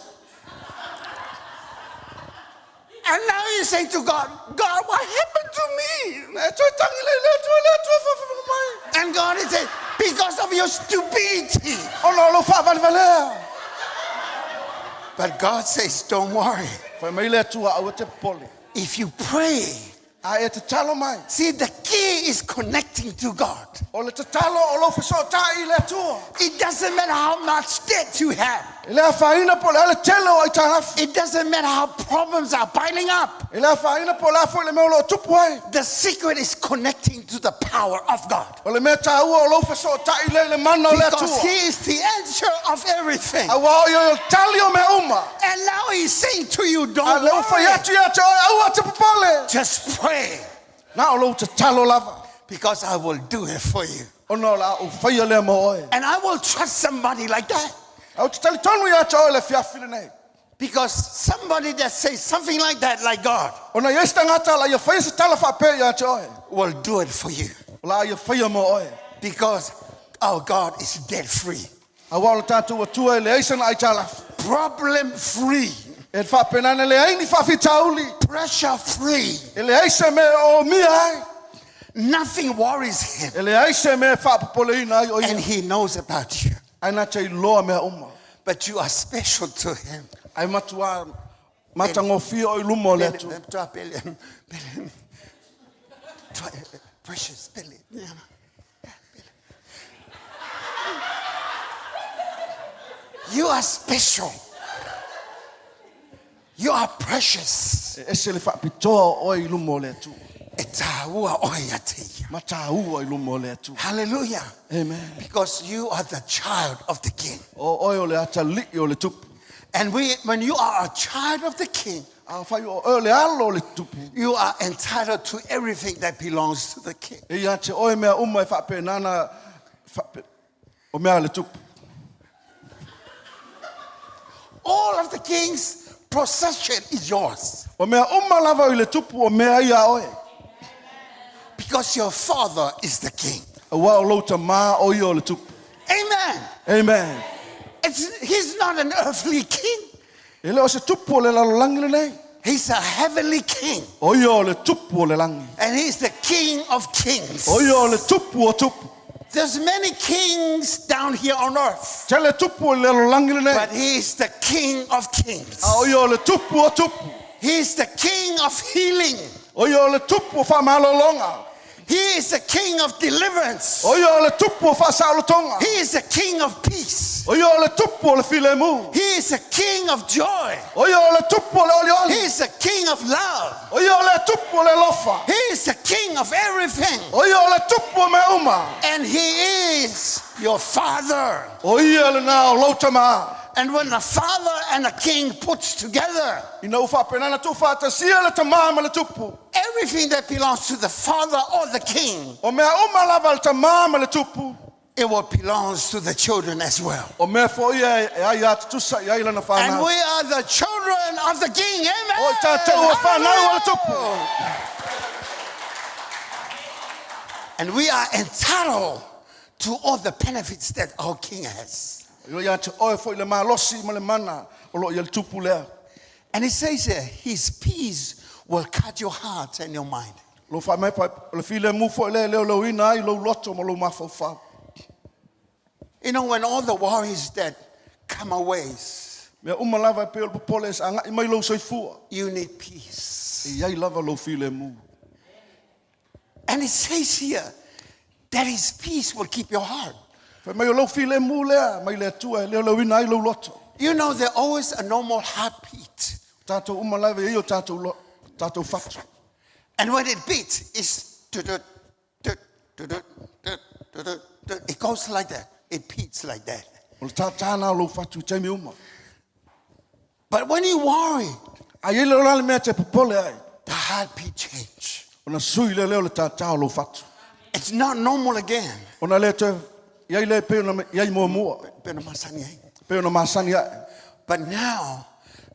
[SPEAKER 1] And now you say to God, God, what happened to me?
[SPEAKER 3] Na e toe tagi lea i le Atua, le Atua faafofoga mai.
[SPEAKER 1] And God is saying, because of your stupidity.
[SPEAKER 3] Ona o lou faavalevalea.
[SPEAKER 1] But God says, don't worry.
[SPEAKER 3] Fai mai le Atua, aua e te popole.
[SPEAKER 1] If you pray,
[SPEAKER 3] A e tatalo mai.
[SPEAKER 1] see, the key is connecting to God.
[SPEAKER 3] O le tatalo o lou fesootai i le Atua.
[SPEAKER 1] It doesn't matter how much debt you have.
[SPEAKER 3] E le afaina po o le a le tele o aitalafu.
[SPEAKER 1] It doesn't matter how problems are piling up.
[SPEAKER 3] E le afaina po o le a foi le mea o lo o tupu ai.
[SPEAKER 1] The secret is connecting to the power of God.
[SPEAKER 3] O le mea taua o lou fesootai lea i le mana o le
[SPEAKER 1] Because
[SPEAKER 3] Atua.
[SPEAKER 1] He is the answer of everything.
[SPEAKER 3] Auā o ia o le tali o mea uma.
[SPEAKER 1] And now He's saying to you,
[SPEAKER 3] A
[SPEAKER 1] don't
[SPEAKER 3] lea ua fai
[SPEAKER 1] worry.
[SPEAKER 3] atu ia te oe, aua e te popole.
[SPEAKER 1] Just pray
[SPEAKER 3] Na o lou tatalo lava.
[SPEAKER 1] because I will do it for you.
[SPEAKER 3] Ona o le a ou faia lea mo oe.
[SPEAKER 1] And I will trust somebody like that.
[SPEAKER 3] Ae ou te talitonu ia te oe le afiafi lenei.
[SPEAKER 1] Because somebody that says something like that, like God,
[SPEAKER 3] Ona e i ai se tagata o le a ia faia se tala faapea ia te oe.
[SPEAKER 1] will do it for you.
[SPEAKER 3] O le a ia faia mo oe.
[SPEAKER 1] Because our God is debt free,
[SPEAKER 3] Auā o le tatou Atua e leai sana aitalafu.
[SPEAKER 1] problem free,
[SPEAKER 3] E faapena ona e leai ni faafitauli.
[SPEAKER 1] pressure free.
[SPEAKER 3] E leai se mea e omia ai.
[SPEAKER 1] Nothing worries him.
[SPEAKER 3] E leai se mea e faapopoleina ai o
[SPEAKER 1] And
[SPEAKER 3] ia.
[SPEAKER 1] he knows about you.
[SPEAKER 3] Ae na te iloa mea uma.
[SPEAKER 1] But you are special to him.
[SPEAKER 3] Ae matuā matagofie oe i luma o le Atua.
[SPEAKER 1] Precious, Billy. You are special. You are precious.
[SPEAKER 3] E ese le faapitoa o oe i luma o le Atua.
[SPEAKER 1] E tāua oe ia te ia.
[SPEAKER 3] Ma tāua i luma o le Atua.
[SPEAKER 1] Hallelujah.
[SPEAKER 3] Amen.
[SPEAKER 1] Because you are the child of the king.
[SPEAKER 3] O oe o le atalii o le tupu.
[SPEAKER 1] And we, when you are a child of the king,
[SPEAKER 3] Afai o oe o le alo o le tupu.
[SPEAKER 1] you are entitled to everything that belongs to the king.
[SPEAKER 3] E ia te oe mea uma e faapena ona faape, o mea a le tupu.
[SPEAKER 1] All of the king's possession is yours
[SPEAKER 3] O mea uma lava i le tupu o mea ia a oe.
[SPEAKER 1] because your father is the king.
[SPEAKER 3] Auā o lou tamā o ia o le tupu.
[SPEAKER 1] Amen.
[SPEAKER 3] Amen.
[SPEAKER 1] It's, he's not an earthly king.
[SPEAKER 3] E le o se tupu o le lalolagi lenei.
[SPEAKER 1] He's a heavenly king.
[SPEAKER 3] O ia o le tupu o le lagi.
[SPEAKER 1] And he's the king of kings.
[SPEAKER 3] O ia o le tupu o tupu.
[SPEAKER 1] There's many kings down here on earth,
[SPEAKER 3] Tele tupu o le lalolagi lenei.
[SPEAKER 1] but he's the king of kings.
[SPEAKER 3] A o ia o le tupu o tupu.
[SPEAKER 1] He's the king of healing.
[SPEAKER 3] O ia o le tupu o faamalologa.
[SPEAKER 1] He is the king of deliverance.
[SPEAKER 3] O ia o le tupu o faasaolotoga.
[SPEAKER 1] He is the king of peace.
[SPEAKER 3] O ia o le tupu o le filemu.
[SPEAKER 1] He is the king of joy.
[SPEAKER 3] O ia o le tupu o le olioli.
[SPEAKER 1] He is the king of love.
[SPEAKER 3] O ia o le tupu o le alofa.
[SPEAKER 1] He is the king of everything.
[SPEAKER 3] O ia o le tupu o mea uma.
[SPEAKER 1] And he is your father.
[SPEAKER 3] O ia lena o lou tamā.
[SPEAKER 1] And when the father and the king puts together
[SPEAKER 3] Ina ua faapena ona tuufaatasia le tamā ma le tupu.
[SPEAKER 1] everything that belongs to the father or the king,
[SPEAKER 3] O mea uma lava a le tamā ma le tupu.
[SPEAKER 1] it will belongs to the children as well.
[SPEAKER 3] O mea foi ia e aiā tutusa i ai lana
[SPEAKER 1] And
[SPEAKER 3] whanau.
[SPEAKER 1] we are the children of the king. Amen.
[SPEAKER 3] O i tātou o whanau o le tupu.
[SPEAKER 1] And we are entitled to all the benefits that our king has.
[SPEAKER 3] O ia te oe foi le malosi ma le mana o lo o i ai le tupu lea.
[SPEAKER 1] And he says here, his peace will cut your heart and your mind.
[SPEAKER 3] Lo wha mai pa, o le filemu foi lea e leoleoina ai lou loto ma lou mafaufau.
[SPEAKER 1] You know, when all the worries that come our ways,
[SPEAKER 3] Mea uma lava e pei o le popole e sagai mai lou soifua.
[SPEAKER 1] you need peace.
[SPEAKER 3] E i ai lava lou filemu.
[SPEAKER 1] And it says here that his peace will keep your heart.
[SPEAKER 3] Fai mai o lou filemu lea, mai le Atua e leoleoina ai lou loto.
[SPEAKER 1] You know, there's always a normal heartbeat.
[SPEAKER 3] Tātou uma lava e i ai o tātou, lo, tātou fatu.
[SPEAKER 1] And when it beats, it's du-du, du, du-du, du, du-du, du. It goes like that. It beats like that.
[SPEAKER 3] O le tātā nā o lou fatu i taimi uma.
[SPEAKER 1] But when you worry,
[SPEAKER 3] A i ai le la le mea te popole ai.
[SPEAKER 1] the heartbeat change.
[SPEAKER 3] Ona sui lea lea o le tātā o lou fatu.
[SPEAKER 1] It's not normal again.
[SPEAKER 3] Ona le toe iai le pe ona iai muamua,
[SPEAKER 1] Pena masani ai.
[SPEAKER 3] pe ona masani ae.
[SPEAKER 1] But now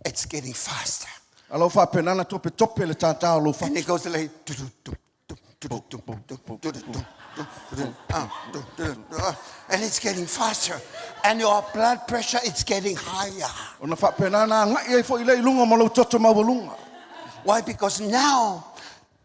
[SPEAKER 1] it's getting faster.
[SPEAKER 3] A lau faapena tope tope le tātā o lou
[SPEAKER 1] And
[SPEAKER 3] fatu.
[SPEAKER 1] it goes like du- du- du- du- du- du- du- du- du- du- du- du- ah, du- du- du- ah. And it's getting faster. And your blood pressure is getting higher.
[SPEAKER 3] Ona faapena na agai ai foi le i luga ma lou toto maualuga.
[SPEAKER 1] Why? Because now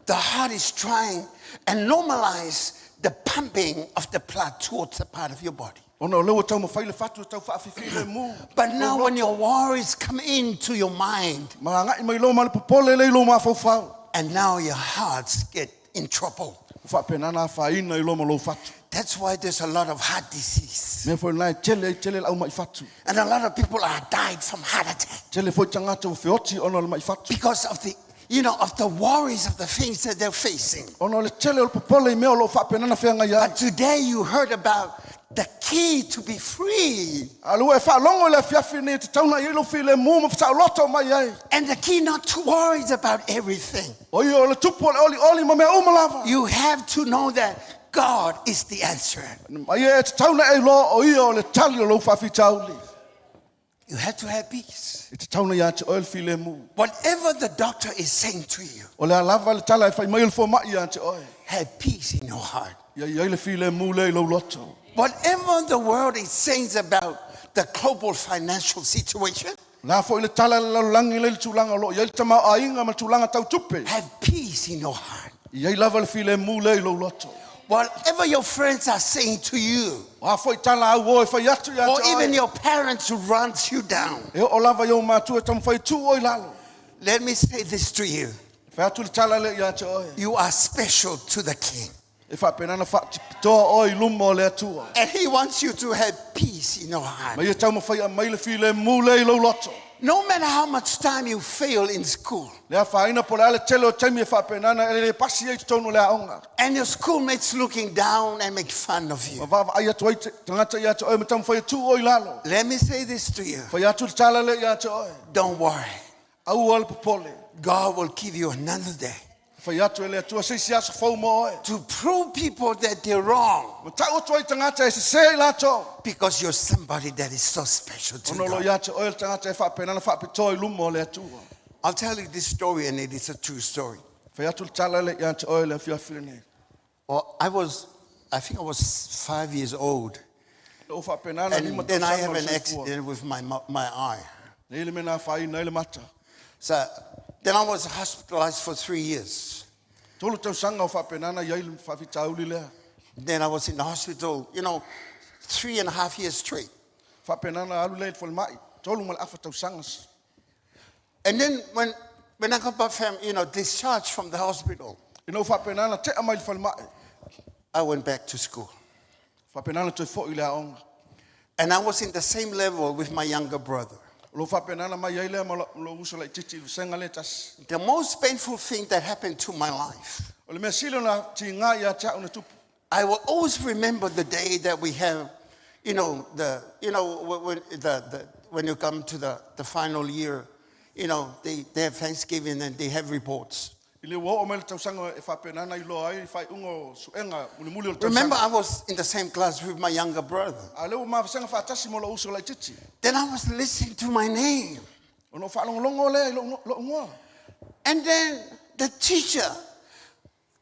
[SPEAKER 1] the heart is trying and normalize the pumping of the blood towards the part of your body.
[SPEAKER 3] Ona o lea ua taumafai le fatu e tau faafifi le mu.
[SPEAKER 1] But now when your worries come into your mind,
[SPEAKER 3] Ma agai mai lo ma le popole le i lo mafaufau.
[SPEAKER 1] and now your hearts get in trouble.
[SPEAKER 3] Ua faapena na afaina i lo ma lou fatu.
[SPEAKER 1] That's why there's a lot of heart disease.
[SPEAKER 3] Mea foi lena e tele ai tele le au mai fatu.
[SPEAKER 1] And a lot of people are died from heart attack
[SPEAKER 3] Tele foi tagata ua feoti ona o le mai fatu.
[SPEAKER 1] because of the, you know, of the worries of the things that they're facing.
[SPEAKER 3] Ona o le tele o le popole i mea o loo faapena na feagai ai.
[SPEAKER 1] But today you heard about the key to be free
[SPEAKER 3] A le ua e faalogo i le afiafi nei e tatau ona i ai lou filemu ma fesaoloto mai ai.
[SPEAKER 1] and the key not to worry about everything.
[SPEAKER 3] O ia o le tupu o le olioli ma mea uma lava.
[SPEAKER 1] You have to know that God is the answer.
[SPEAKER 3] Ma ia e tatau ona e iloa o ia o le tali o lou faafitauli.
[SPEAKER 1] You have to have peace.
[SPEAKER 3] E tatau ona ia te oe le filemu.
[SPEAKER 1] Whatever the doctor is saying to you,
[SPEAKER 3] O le a lava le tala e fai mai o le fomai ia te oe.
[SPEAKER 1] have peace in your heart.
[SPEAKER 3] Ia i ai le filemu lea i lou loto.
[SPEAKER 1] Whatever the world is saying about the global financial situation,
[SPEAKER 3] La foi le tala le lalolagi le tulaga o loo i ai le tamaoaiga ma le tulaga tau tupe.
[SPEAKER 1] have peace in your heart.
[SPEAKER 3] I ai lava le filemu lea i lou loto.
[SPEAKER 1] Whatever your friends are saying to you,
[SPEAKER 3] O a foi tala au o e fai atu ia
[SPEAKER 1] or
[SPEAKER 3] te
[SPEAKER 1] even
[SPEAKER 3] oe.
[SPEAKER 1] your parents who runs you down,
[SPEAKER 3] E oo lava i ou matua e taumafai tu o i lalo.
[SPEAKER 1] let me say this to you.
[SPEAKER 3] Fai atu le tala lea ia te oe.
[SPEAKER 1] You are special to the King.
[SPEAKER 3] E faapena na faatipitoa oe i luma o le Atua.
[SPEAKER 1] And he wants you to have peace in your heart.
[SPEAKER 3] Ma ia taumafai aumai le filemu lea i lou loto.
[SPEAKER 1] No matter how much time you fail in school,
[SPEAKER 3] Le afaina po o le a le tele o taimi e faapena na e le pasi ai i totonu o le aoga.
[SPEAKER 1] and your schoolmates looking down and make fun of
[SPEAKER 3] Ma
[SPEAKER 1] you.
[SPEAKER 3] vaavaai atu ai te tagata ia te oe ma taumafai e tuu oe i lalo.
[SPEAKER 1] Let me say this to you.
[SPEAKER 3] Fai atu le tala lea ia te oe.
[SPEAKER 1] Don't worry.
[SPEAKER 3] Aua le popole.
[SPEAKER 1] God will give you another day
[SPEAKER 3] Fai atu e le Atua se isi aso fou mo oe.
[SPEAKER 1] to prove people that they're wrong
[SPEAKER 3] Ma tau atu ai tagata e sesē i latou.
[SPEAKER 1] because you're somebody that is so special to
[SPEAKER 3] Ona o loo
[SPEAKER 1] God.
[SPEAKER 3] ia te oe le tagata e faapena na faapitoa i luma o le Atua.
[SPEAKER 1] I'll tell you this story, and it is a true story.
[SPEAKER 3] Fai atu le tala lea ia te oe le afiafi lenei.
[SPEAKER 1] Well, I was, I think I was 5 years old,
[SPEAKER 3] O faapena na lima
[SPEAKER 1] and then I
[SPEAKER 3] tausaga
[SPEAKER 1] have
[SPEAKER 3] o le
[SPEAKER 1] an
[SPEAKER 3] soifua.
[SPEAKER 1] accident with my eye.
[SPEAKER 3] Nei le mea na afaina ai le mata.
[SPEAKER 1] So then I was hospitalized for 3 years.
[SPEAKER 3] Tolu tausaga o faapena na i ai le faafitauli lea.
[SPEAKER 1] Then I was in the hospital, 3.5 years straight.
[SPEAKER 3] Faapena na alu lea i le falemai. Tolu ma le afa tausaga.
[SPEAKER 1] And then when I got back from, discharged from the hospital,
[SPEAKER 3] Ina ua faapena na tea mai le falemai.
[SPEAKER 1] I went back to school.
[SPEAKER 3] Faapena na toe foi i le aoga.
[SPEAKER 1] And I was in the same level with my younger brother.
[SPEAKER 3] O lou faapena na mai ai lea ma lou uso laitiiti i le vasega lea e tasi.
[SPEAKER 1] The most painful thing that happened to my life,
[SPEAKER 3] O le mea sili ona tigā ia te au na tupu.
[SPEAKER 1] I will always remember the day that we have, you know, the, you know, when, the, when you come to the final year, they have Thanksgiving and they have reports.
[SPEAKER 3] I le ua oo mai le tausaga e faapena na iloa ai faaiuga o suega mulimuli o le
[SPEAKER 1] Remember,
[SPEAKER 3] tausaga.
[SPEAKER 1] I was in the same class with my younger brother.
[SPEAKER 3] A lea ua mavasega faatasi ma lou uso laitiiti.
[SPEAKER 1] Then I was listening to my name.
[SPEAKER 3] Ona ou faalogologo lea i lou lou igoa.
[SPEAKER 1] And then the teacher,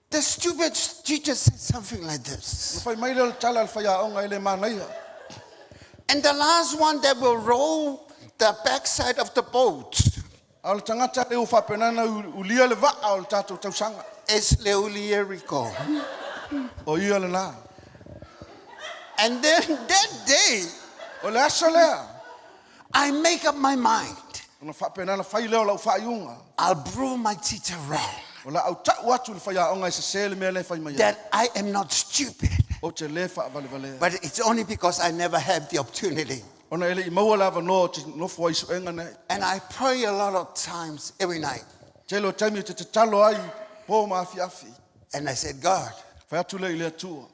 [SPEAKER 1] the stupid teacher said something like this.
[SPEAKER 3] Na fai mai lea o le tala a le faiaoga e le manaia.
[SPEAKER 1] And the last one that will row the backside of the boat
[SPEAKER 3] A o le tagata lea ua faapena na ulia le vaa o le tatou tausaga.
[SPEAKER 1] is Leuli Eriko.
[SPEAKER 3] O ia lena.
[SPEAKER 1] And then that day,
[SPEAKER 3] O le aso lea.
[SPEAKER 1] I make up my mind.
[SPEAKER 3] Ona faapena na fai lea o lau faaiuga.
[SPEAKER 1] I'll prove my teacher wrong.
[SPEAKER 3] O le a ou tau atu i le faiaoga e sesē le mea lea e fai mai ai.
[SPEAKER 1] That I am not stupid.
[SPEAKER 3] Ou te lē faavalevalea.
[SPEAKER 1] But it's only because I never had the opportunity.
[SPEAKER 3] Ona e le'i maua le avanoa o te nofo ai i suega nei.
[SPEAKER 1] And I pray a lot of times every night.
[SPEAKER 3] Tele o taimi o te tatalo ai pō ma afiafi.
[SPEAKER 1] And I said, God,
[SPEAKER 3] Fai atu lea i le Atua.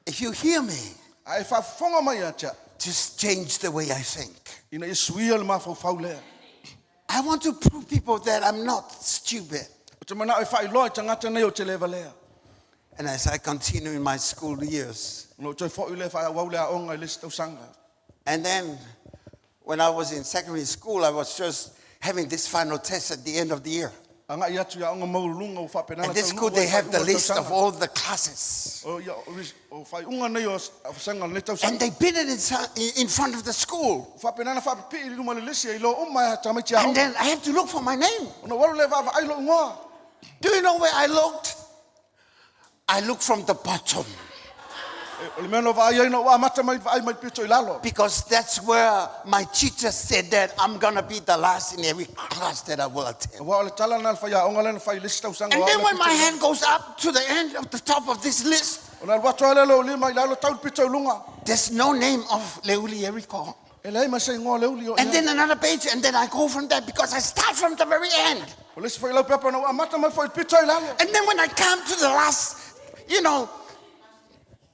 [SPEAKER 1] if you hear me,
[SPEAKER 3] A e faafofoga mai ia te au,
[SPEAKER 1] just change the way I think.
[SPEAKER 3] ina ia suia le mafaufau lea.
[SPEAKER 1] I want to prove people that I'm not stupid.
[SPEAKER 3] O te manao e faailoa i tagata nei o te lē valea.
[SPEAKER 1] And as I continue in my school years,
[SPEAKER 3] Ona ou toe fo'i lea fa'aauau le a'oga i le isi tausaga.
[SPEAKER 1] and then when I was in secondary school, I was just having this final test at the end of the year.
[SPEAKER 3] Aga'i atu i a'oga maualuluga ua fa'apena
[SPEAKER 1] And this school,
[SPEAKER 3] taunuu
[SPEAKER 1] they
[SPEAKER 3] ai
[SPEAKER 1] have the
[SPEAKER 3] fa'aiuga o le
[SPEAKER 1] list of
[SPEAKER 3] tausaga.
[SPEAKER 1] all the classes.
[SPEAKER 3] O ia o fa'aiuga nei o vasega o lenei
[SPEAKER 1] And
[SPEAKER 3] tausaga.
[SPEAKER 1] they put it in front of the school.
[SPEAKER 3] Ua fa'apena ona fa'apipi'i i luma o le lisi e iloa uma e tamaiti
[SPEAKER 1] And
[SPEAKER 3] a'oga.
[SPEAKER 1] then I have to look for my name.
[SPEAKER 3] Ona ou alu lea va'avaai lo'u igoa.
[SPEAKER 1] Do you know where I looked? I looked from the bottom
[SPEAKER 3] E, o le mea na ou vaai ai na ou amata mai vaai mai le pito i lalo.
[SPEAKER 1] because that's where my teacher said that I'm going to be the last in every class that I will attend.
[SPEAKER 3] Auā o le tala lena a le faiaoga lea na fai i le isi tausaga
[SPEAKER 1] And
[SPEAKER 3] o au
[SPEAKER 1] then
[SPEAKER 3] le
[SPEAKER 1] when
[SPEAKER 3] pito
[SPEAKER 1] my
[SPEAKER 3] i lalo.
[SPEAKER 1] hand goes up to the end of the top of this list,
[SPEAKER 3] Ona alu atu ai lea lou lima i lalo tau le pito i luga.
[SPEAKER 1] there's no name of Leuli Eriko.
[SPEAKER 3] E leai ma se igoa o Leuli o
[SPEAKER 1] And
[SPEAKER 3] i ai.
[SPEAKER 1] then another page, and then I go from there because I start from the very end.
[SPEAKER 3] O le isi foi lau pepa na ou amata mai foi i le pito i lalo.
[SPEAKER 1] And then when I come to the last, you know,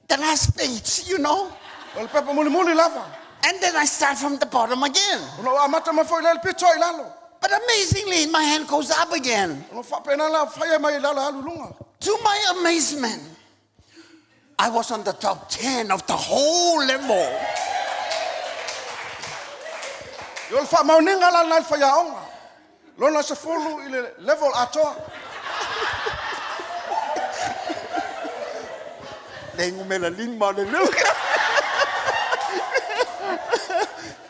[SPEAKER 1] the last page, you know,
[SPEAKER 3] O le pepa mulimuli lava.
[SPEAKER 1] and then I start from the bottom again.
[SPEAKER 3] Ona ou amata mai foi lea i le pito i lalo.
[SPEAKER 1] But amazingly, my hand goes up again.
[SPEAKER 3] Ona faapena la faia mai i lalo alu i luga.
[SPEAKER 1] To my amazement, I was on the top 10 of the whole level.
[SPEAKER 3] I o le fa'amaoniga la lena i le faiaoga. Lona sefulu i le level atoa.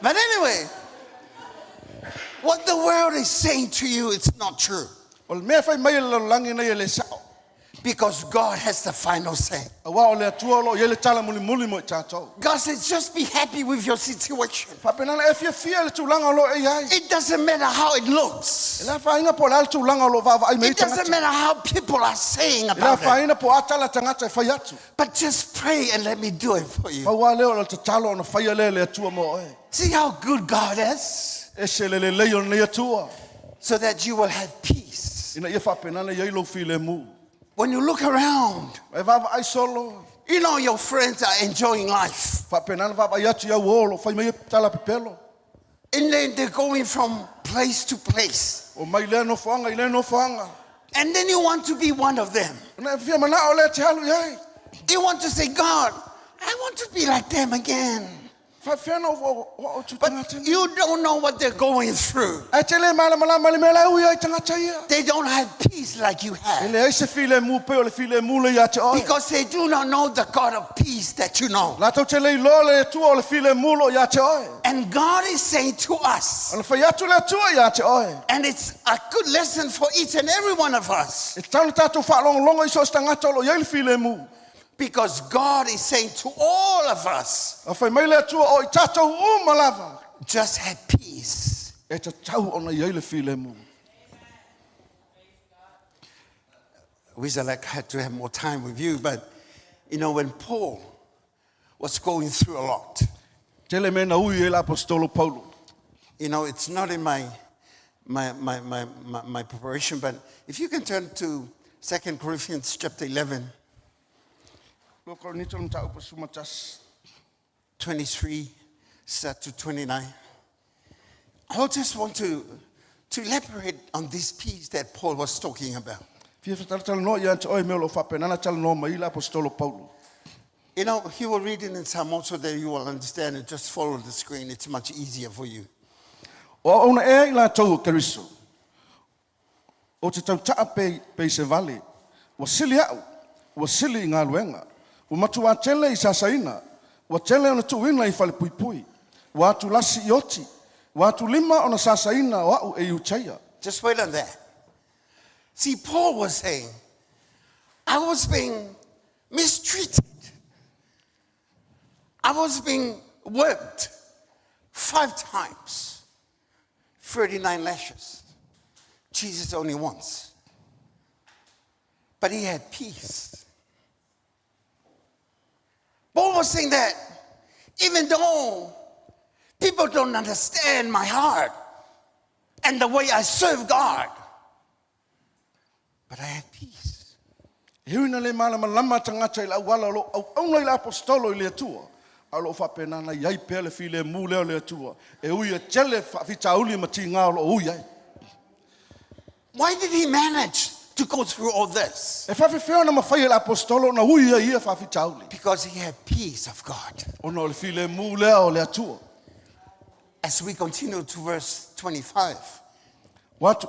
[SPEAKER 1] But anyway, what the world is saying to you, it's not true.
[SPEAKER 3] O le mea fai mai e le lalolagi nei e lē sa'o.
[SPEAKER 1] Because God has the final say.
[SPEAKER 3] Auā o le Atua o lo'o i ai le tala mulimuli mo i tatou.
[SPEAKER 1] God says, just be happy with your situation.
[SPEAKER 3] Faapenana e fiafia i le tulaga o loo e iai.
[SPEAKER 1] It doesn't matter how it
[SPEAKER 3] E
[SPEAKER 1] looks.
[SPEAKER 3] le afaina po o le a le tulaga o loo vaavaai mai ai
[SPEAKER 1] It doesn't
[SPEAKER 3] tagata.
[SPEAKER 1] matter how people are saying
[SPEAKER 3] E le
[SPEAKER 1] about it.
[SPEAKER 3] afaina po o a tala tagata e fai atu.
[SPEAKER 1] But just pray and let me do it for you.
[SPEAKER 3] Pau lava lea o le tatalo ona faia lea e le Atua mo oe.
[SPEAKER 1] See how good God is?
[SPEAKER 3] E se le lelei o lenei Atua.
[SPEAKER 1] So that you will have peace.
[SPEAKER 3] Ina ia faapenana i ai lou filemu.
[SPEAKER 1] When you look around,
[SPEAKER 3] E vaavaai solo.
[SPEAKER 1] you know your friends are enjoying life.
[SPEAKER 3] Faapenana vaavaai atu i au o loo fai mai e tala pepelo.
[SPEAKER 1] And then they're going from place to place.
[SPEAKER 3] O mai lea nofoaga i lea nofoaga.
[SPEAKER 1] And then you want to be one of them.
[SPEAKER 3] Ona e fia mana'o lea e te alu i ai.
[SPEAKER 1] You want to say, God, I want to be like them again.
[SPEAKER 3] Faafefea ona ou o'o tu
[SPEAKER 1] But
[SPEAKER 3] tagata.
[SPEAKER 1] you don't know what they're going through.
[SPEAKER 3] Ae te lē malamalama le mea la e ui ai tagata ia.
[SPEAKER 1] They don't have peace like you
[SPEAKER 3] E
[SPEAKER 1] have.
[SPEAKER 3] leai se filemu pei o le filemu le iā te oe.
[SPEAKER 1] Because they do not know the God of peace that you know.
[SPEAKER 3] Latou te le iloa le Atua o le filemu loo iā te oe.
[SPEAKER 1] And God is saying to us,
[SPEAKER 3] Ona fai atu le Atua iā te oe.
[SPEAKER 1] and it's a good lesson for each and every one of us,
[SPEAKER 3] E tatau ona tatou faalogologo i so o se tagata o loo i ai le filemu.
[SPEAKER 1] because God is saying to all of us,
[SPEAKER 3] A fai mai le Atua o i tatou uma lava.
[SPEAKER 1] just have peace.
[SPEAKER 3] E tatau ona i ai le filemu.
[SPEAKER 1] Wish I like had to have more time with you, but you know, when Paul was going through a lot,
[SPEAKER 3] Tele mea na ui e le apostolo Paulo.
[SPEAKER 1] you know, it's not in my my my my, my, my preparation, but if you can turn to 2 Corinthians chapter 11,
[SPEAKER 3] Lua Korinito le mataupu 11.
[SPEAKER 1] 23 start to 29. I just want to elaborate on this peace that Paul was talking about.
[SPEAKER 3] Fia fa'atalatalanoa ia te oe mea o loo faapenana talanoa mai le apostolo Paulo.
[SPEAKER 1] You know, he will read it in Samoan so that you will understand it. Just follow the screen. It's much easier for you.
[SPEAKER 3] O auauna ea i latou o Keriso. Ou te tauta'a pe, pe i se vale. Ua sili a'u, ua sili i galuega. Ua matuā tele i sasaina. Ua tele ona tuuina i falepuipui. Ua atulasi i oti. Ua atulima ona sasaina o a'u e Iutaia.
[SPEAKER 1] Just wait on that. See, Paul was saying, I was being mistreated. I was being whipped five times, 39 lashes. Jesus only once. But he had peace. Paul was saying that even though people don't understand my heart and the way I serve God, but I have peace.
[SPEAKER 3] E ui ina le malamalama tagata i le auala o loo auauna i le aposetolo i le Atua, a o loo faapenana i ai pea le filemu lea o le Atua, e ui e tele faafitauli ma tigā o loo ui ai.
[SPEAKER 1] Why did he manage to go through all this?
[SPEAKER 3] E faafefea ona mafai e le aposetolo ona ui ai ia faafitauli.
[SPEAKER 1] Because he had peace of God.
[SPEAKER 3] Ona o le filemu lea o le Atua.
[SPEAKER 1] As we continue to verse 25,
[SPEAKER 3] Ua atu,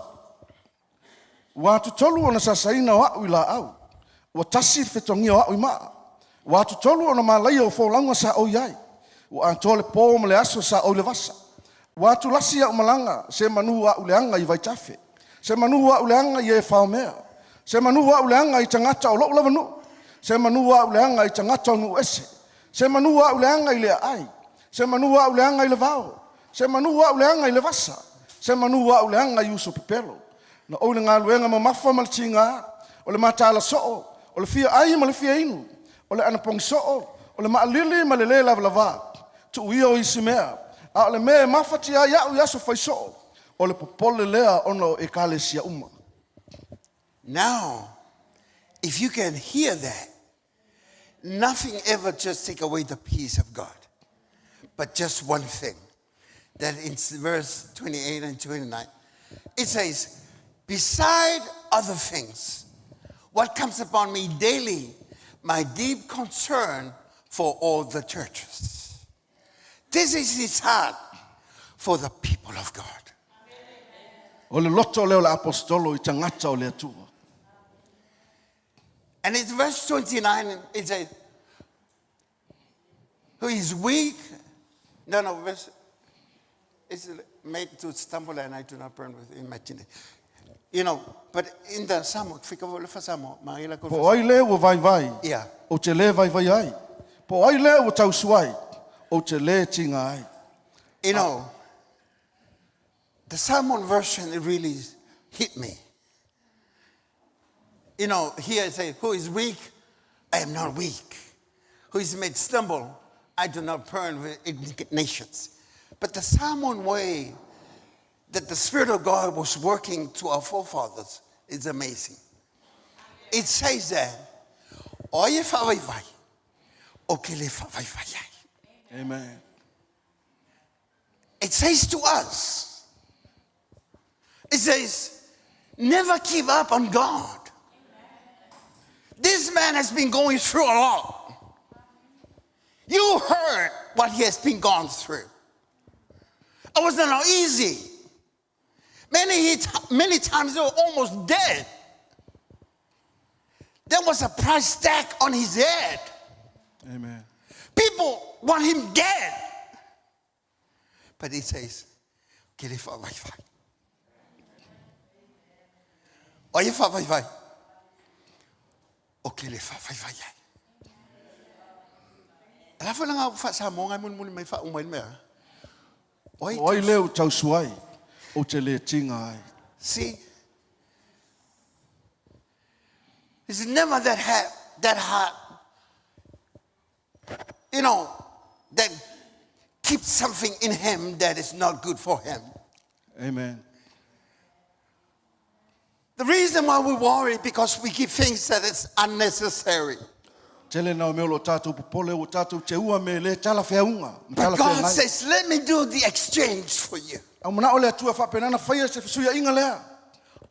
[SPEAKER 3] ua atutolu ona sasaina o a'u i laau. Ua tasi le fetogia o a'u i maa. Ua atutolu ona malaia o folauga sa ou i ai. Ua atoa le pō ma le aso sa ou i le vasa. Ua atulasi a'u malaga, se manu a'u leaga i vaitafe. Se manu a'u leaga i e faomea. Se manu a'u leaga i tagata o lo'u lava nuu. Se manu a'u leaga i tagata o nuu ese. Se manu a'u leaga i le aai. Se manu a'u leaga i le vao. Se manu a'u leaga i le vasa. Se manu a'u leaga i uso pepelo. Na ou i le galuega mamafa ma le tigā, o le mataala soo, o le fia ai ma le fia inu, o le anapogi soo, o le maalili ma le lē lavalavā. Tuu ia o isi mea, a o le mea e mafatia ai a'u i aso fai soo, o le popole lea ona o ekalesia uma.
[SPEAKER 1] Now, if you can hear that, nothing ever just take away the peace of God. But just one thing. That in verse 28 and 29, it says, Beside other things, what comes upon me daily, my deep concern for all the churches. This is his heart for the people of God.
[SPEAKER 3] O le loto lea o le aposetolo i tagata o le Atua.
[SPEAKER 1] And it's verse 29, it says, Who is weak? No, no, verse, it's made to stumble and I do not burn with imagination. But in the Samoa, fika le fa Samoa, maila ko
[SPEAKER 3] Po o ai lea ua vaivai, ou te lē vaivai ai. Po o ai lea ua tausuai, ou te lē tiga ai.
[SPEAKER 1] The Samoan version, it really hit me. Here it says, who is weak? I am not weak. Who is made stumble? I do not burn with indignations. But the Samoan way that the Spirit of God was working to our forefathers is amazing. It says that, o ai e faavaivai, o ke le faavaivai ai.
[SPEAKER 3] Amen.
[SPEAKER 1] It says to us, it says, never give up on God. This man has been going through a lot. You heard what he has been gone through. It was not easy. Many, many times they were almost dead. There was a price tag on his head.
[SPEAKER 3] Amen.
[SPEAKER 1] People want him dead. But he says, Ke le faavaivai. O ai e faavaivai. O ke le faavaivai ai. La fo langa fa sa mo ngai mun mun mai fa umai mea. O ai
[SPEAKER 3] O ai lea ua tausuai, ou te lē tiga ai.
[SPEAKER 1] See? It's never that that hard. That keeps something in him that is not good for him.
[SPEAKER 3] Amen.
[SPEAKER 1] The reason why we worry because we keep things that is unnecessary.
[SPEAKER 3] Tele na o mea o lo tatou popole ua tatou teua mea e lē talafeauga ma
[SPEAKER 1] But God
[SPEAKER 3] talafeagai.
[SPEAKER 1] says, let me do the exchange for you.
[SPEAKER 3] A ua manao le Atua faapena ona faia se fesuiaiga lea.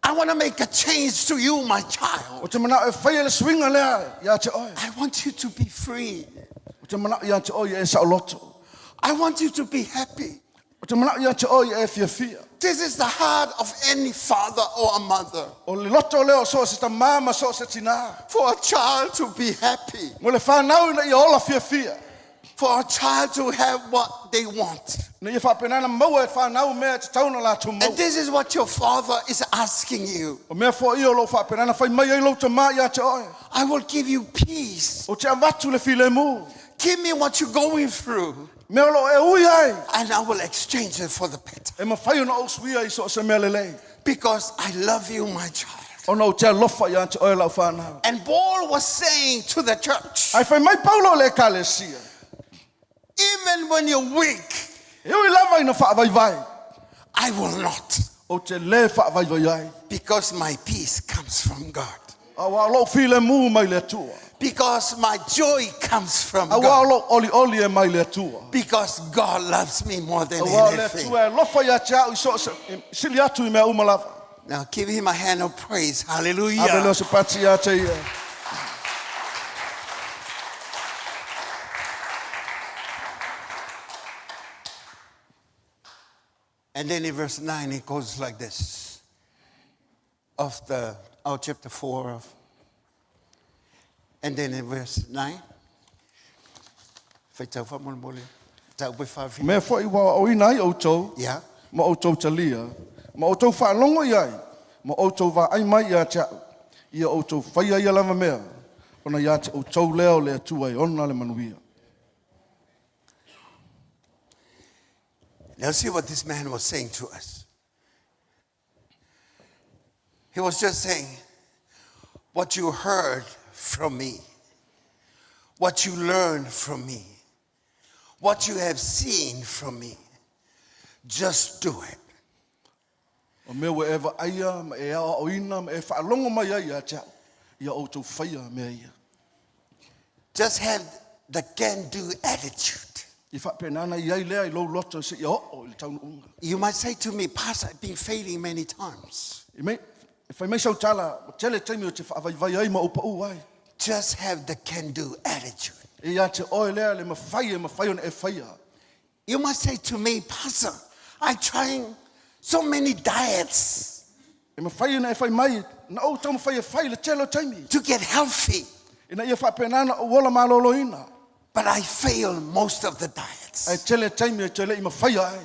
[SPEAKER 1] I want to make a change to you, my child.
[SPEAKER 3] Ou te manao e faia le suiga lea ia te oe.
[SPEAKER 1] I want you to be free.
[SPEAKER 3] Ou te manao ia te oe ia e saoloto.
[SPEAKER 1] I want you to be happy.
[SPEAKER 3] Ou te manao ia te oe ia e fiafia.
[SPEAKER 1] This is the heart of any father or a mother.
[SPEAKER 3] O le loto lea o so o se tamā ma so o se tinā.
[SPEAKER 1] For a child to be happy.
[SPEAKER 3] Mo le fanau ina ia ola fiafia.
[SPEAKER 1] For a child to have what they want.
[SPEAKER 3] Ina ia faapena ona maua e fanau mea e tatau ona latou maua.
[SPEAKER 1] And this is what your father is asking you.
[SPEAKER 3] O mea foi ia o lo o faapena ona fai mai ai lou tamā ia te oe.
[SPEAKER 1] I will give you peace.
[SPEAKER 3] Ou te avatu le filemu.
[SPEAKER 1] Give me what you're going through.
[SPEAKER 3] Mea o lo o e ui ai.
[SPEAKER 1] And I will exchange it for the better.
[SPEAKER 3] E mafai ona ou suia i so o se mea lelei.
[SPEAKER 1] Because I love you, my child.
[SPEAKER 3] Ona ou te alofa ia te oe lau fanau.
[SPEAKER 1] And Paul was saying to the church,
[SPEAKER 3] Ae fai mai Paulo i le ekalesia.
[SPEAKER 1] Even when you're weak,
[SPEAKER 3] E ui lava ina faavaivai.
[SPEAKER 1] I will not.
[SPEAKER 3] Ou te lē faavaivai ai.
[SPEAKER 1] Because my peace comes from God.
[SPEAKER 3] Auā o lou filemu mai le Atua.
[SPEAKER 1] Because my joy comes from
[SPEAKER 3] Auā o
[SPEAKER 1] God.
[SPEAKER 3] lou olioli e mai le Atua.
[SPEAKER 1] Because God loves me more than
[SPEAKER 3] Auā o le
[SPEAKER 1] anything.
[SPEAKER 3] Atua e alofa ia te au i so o se, e sili atu i mea uma lava.
[SPEAKER 1] Now give him a hand of praise.
[SPEAKER 3] Ave lea
[SPEAKER 1] Hallelujah.
[SPEAKER 3] o se pati ia te ia.
[SPEAKER 1] And then in verse 9, it goes like this of the oh, chapter 4 of and then in verse 9. Faitau faamolemole. Tau pe whawhina.
[SPEAKER 3] Mea foi ua oina ai outou,
[SPEAKER 1] Yeah.
[SPEAKER 3] ma outou talia, ma outou faalogo i ai, ma outou vaai mai ia te au, ia outou faia ia lava mea, ona ia te outou lea o le Atua e ona le manuia.
[SPEAKER 1] Now see what this man was saying to us. He was just saying, what you heard from me, what you learned from me, what you have seen from me, just do it.
[SPEAKER 3] O mea ua e vaaia ma e aoaoina ma e faalogo mai ai ia te au, ia outou faia mea ia.
[SPEAKER 1] Just have the can do attitude.
[SPEAKER 3] I faapenana i ai lea i lou loto seia oo i le taunuuga.
[SPEAKER 1] You might say to me, Pastor, I've been failing many times.
[SPEAKER 3] I mei, e fai mai sau tala, ua tele taimi ou te faavaivai ai ma ou paū ai.
[SPEAKER 1] Just have the can do attitude.
[SPEAKER 3] E ia te oe lea le mafai e mafai ona e faia.
[SPEAKER 1] You might say to me, Pastor, I'm trying so many diets
[SPEAKER 3] E mafai ona e fai mai, na ou taumafai e fai le tele o taimi.
[SPEAKER 1] to get healthy,
[SPEAKER 3] Ina ia faapenana ou ola malōlōina.
[SPEAKER 1] but I fail most of the
[SPEAKER 3] Ae
[SPEAKER 1] diets.
[SPEAKER 3] tele taimi e te le'i mafaia ai.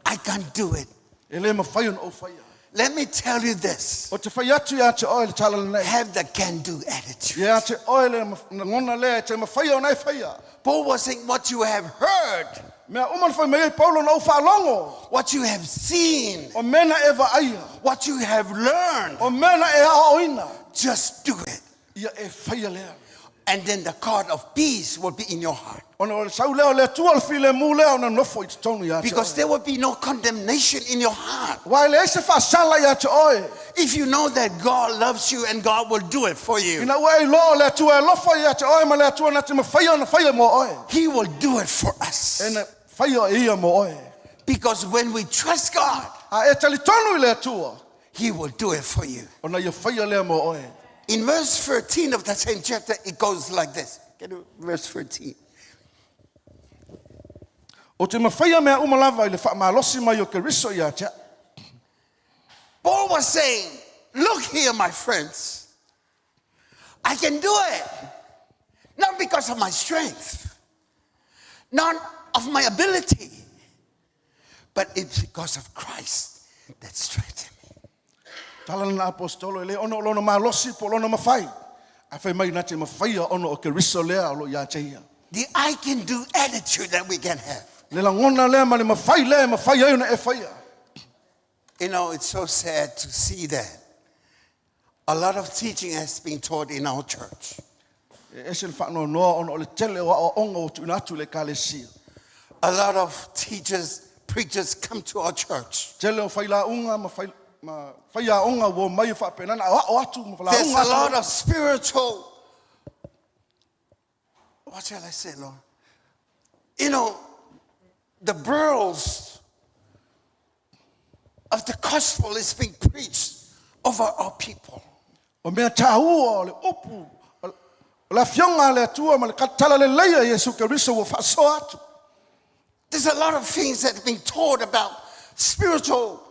[SPEAKER 1] I can't do it.
[SPEAKER 3] E lē mafai ona ou faia.
[SPEAKER 1] Let me tell you this
[SPEAKER 3] O te fai atu ia te oe le tala lenei.
[SPEAKER 1] have the can do attitude.
[SPEAKER 3] Ia te oe le lagona lea e te mafaia ona e faia.
[SPEAKER 1] Paul was saying, What you have heard,
[SPEAKER 3] Mea uma na fai mai ai Paulo na ou faalogo.
[SPEAKER 1] what you have seen,
[SPEAKER 3] O mea na e vaaia.
[SPEAKER 1] what you have learned,
[SPEAKER 3] O mea na e aoaoina.
[SPEAKER 1] just do it.
[SPEAKER 3] Ia e faia lea.
[SPEAKER 1] And then the God of peace will be in your heart.
[SPEAKER 3] Ona o le sau lea o le Atua o le filemu lea ona nofo i totonu ia te
[SPEAKER 1] Because
[SPEAKER 3] oe.
[SPEAKER 1] there will be no condemnation in your heart.
[SPEAKER 3] Aua e leai se faasala ia te oe.
[SPEAKER 1] If you know that God loves you and God will do it for you,
[SPEAKER 3] Ina ua e iloa o le Atua e alofa ia te oe ma le Atua na te mafaia ona faia mo oe.
[SPEAKER 1] He will do it for us.
[SPEAKER 3] E na faia e ia mo oe.
[SPEAKER 1] Because when we trust God,
[SPEAKER 3] A e talitonu i le Atua,
[SPEAKER 1] He will do it for you.
[SPEAKER 3] ona ia faia lea mo oe.
[SPEAKER 1] In verse 13 of the same chapter, it goes like this. Get to verse 13.
[SPEAKER 3] Ou te mafaia mea uma lava i le faamalosi mai o Keriso ia te au.
[SPEAKER 1] Paul was saying, Look here, my friends. I can do it. Not because of my strength, not of my ability, but it's because of Christ that strengthens me.
[SPEAKER 3] Tala lena aposetolo e lē ona o lona malosi po o lona mafai. Ae fai mai na te mafaia ona o Keriso lea o loo ia te ia.
[SPEAKER 1] The I can do attitude that we can have.
[SPEAKER 3] Le lagona lea ma le mafai lea e mafai ai ona e faia.
[SPEAKER 1] You know, it's so sad to see that. A lot of teaching has been taught in our church.
[SPEAKER 3] E ese le faanoanoa ona o le tele o aoaoga ua tuuina atu i le ekalesia.
[SPEAKER 1] A lot of teachers, preachers come to our church.
[SPEAKER 3] Tele o failauga ma fai ma faiaoga ua omai e faapena ona aoao atu ma
[SPEAKER 1] There's
[SPEAKER 3] falauga
[SPEAKER 1] a lot
[SPEAKER 3] atu.
[SPEAKER 1] of spiritual, what shall I say, Lord? You know, the pearls of the gospel is being preached over our people.
[SPEAKER 3] O mea tāua o le upu o le afioga a le Atua ma le talalelei a Iesu Keriso ua faasoa atu.
[SPEAKER 1] There's a lot of things that have been taught about spiritual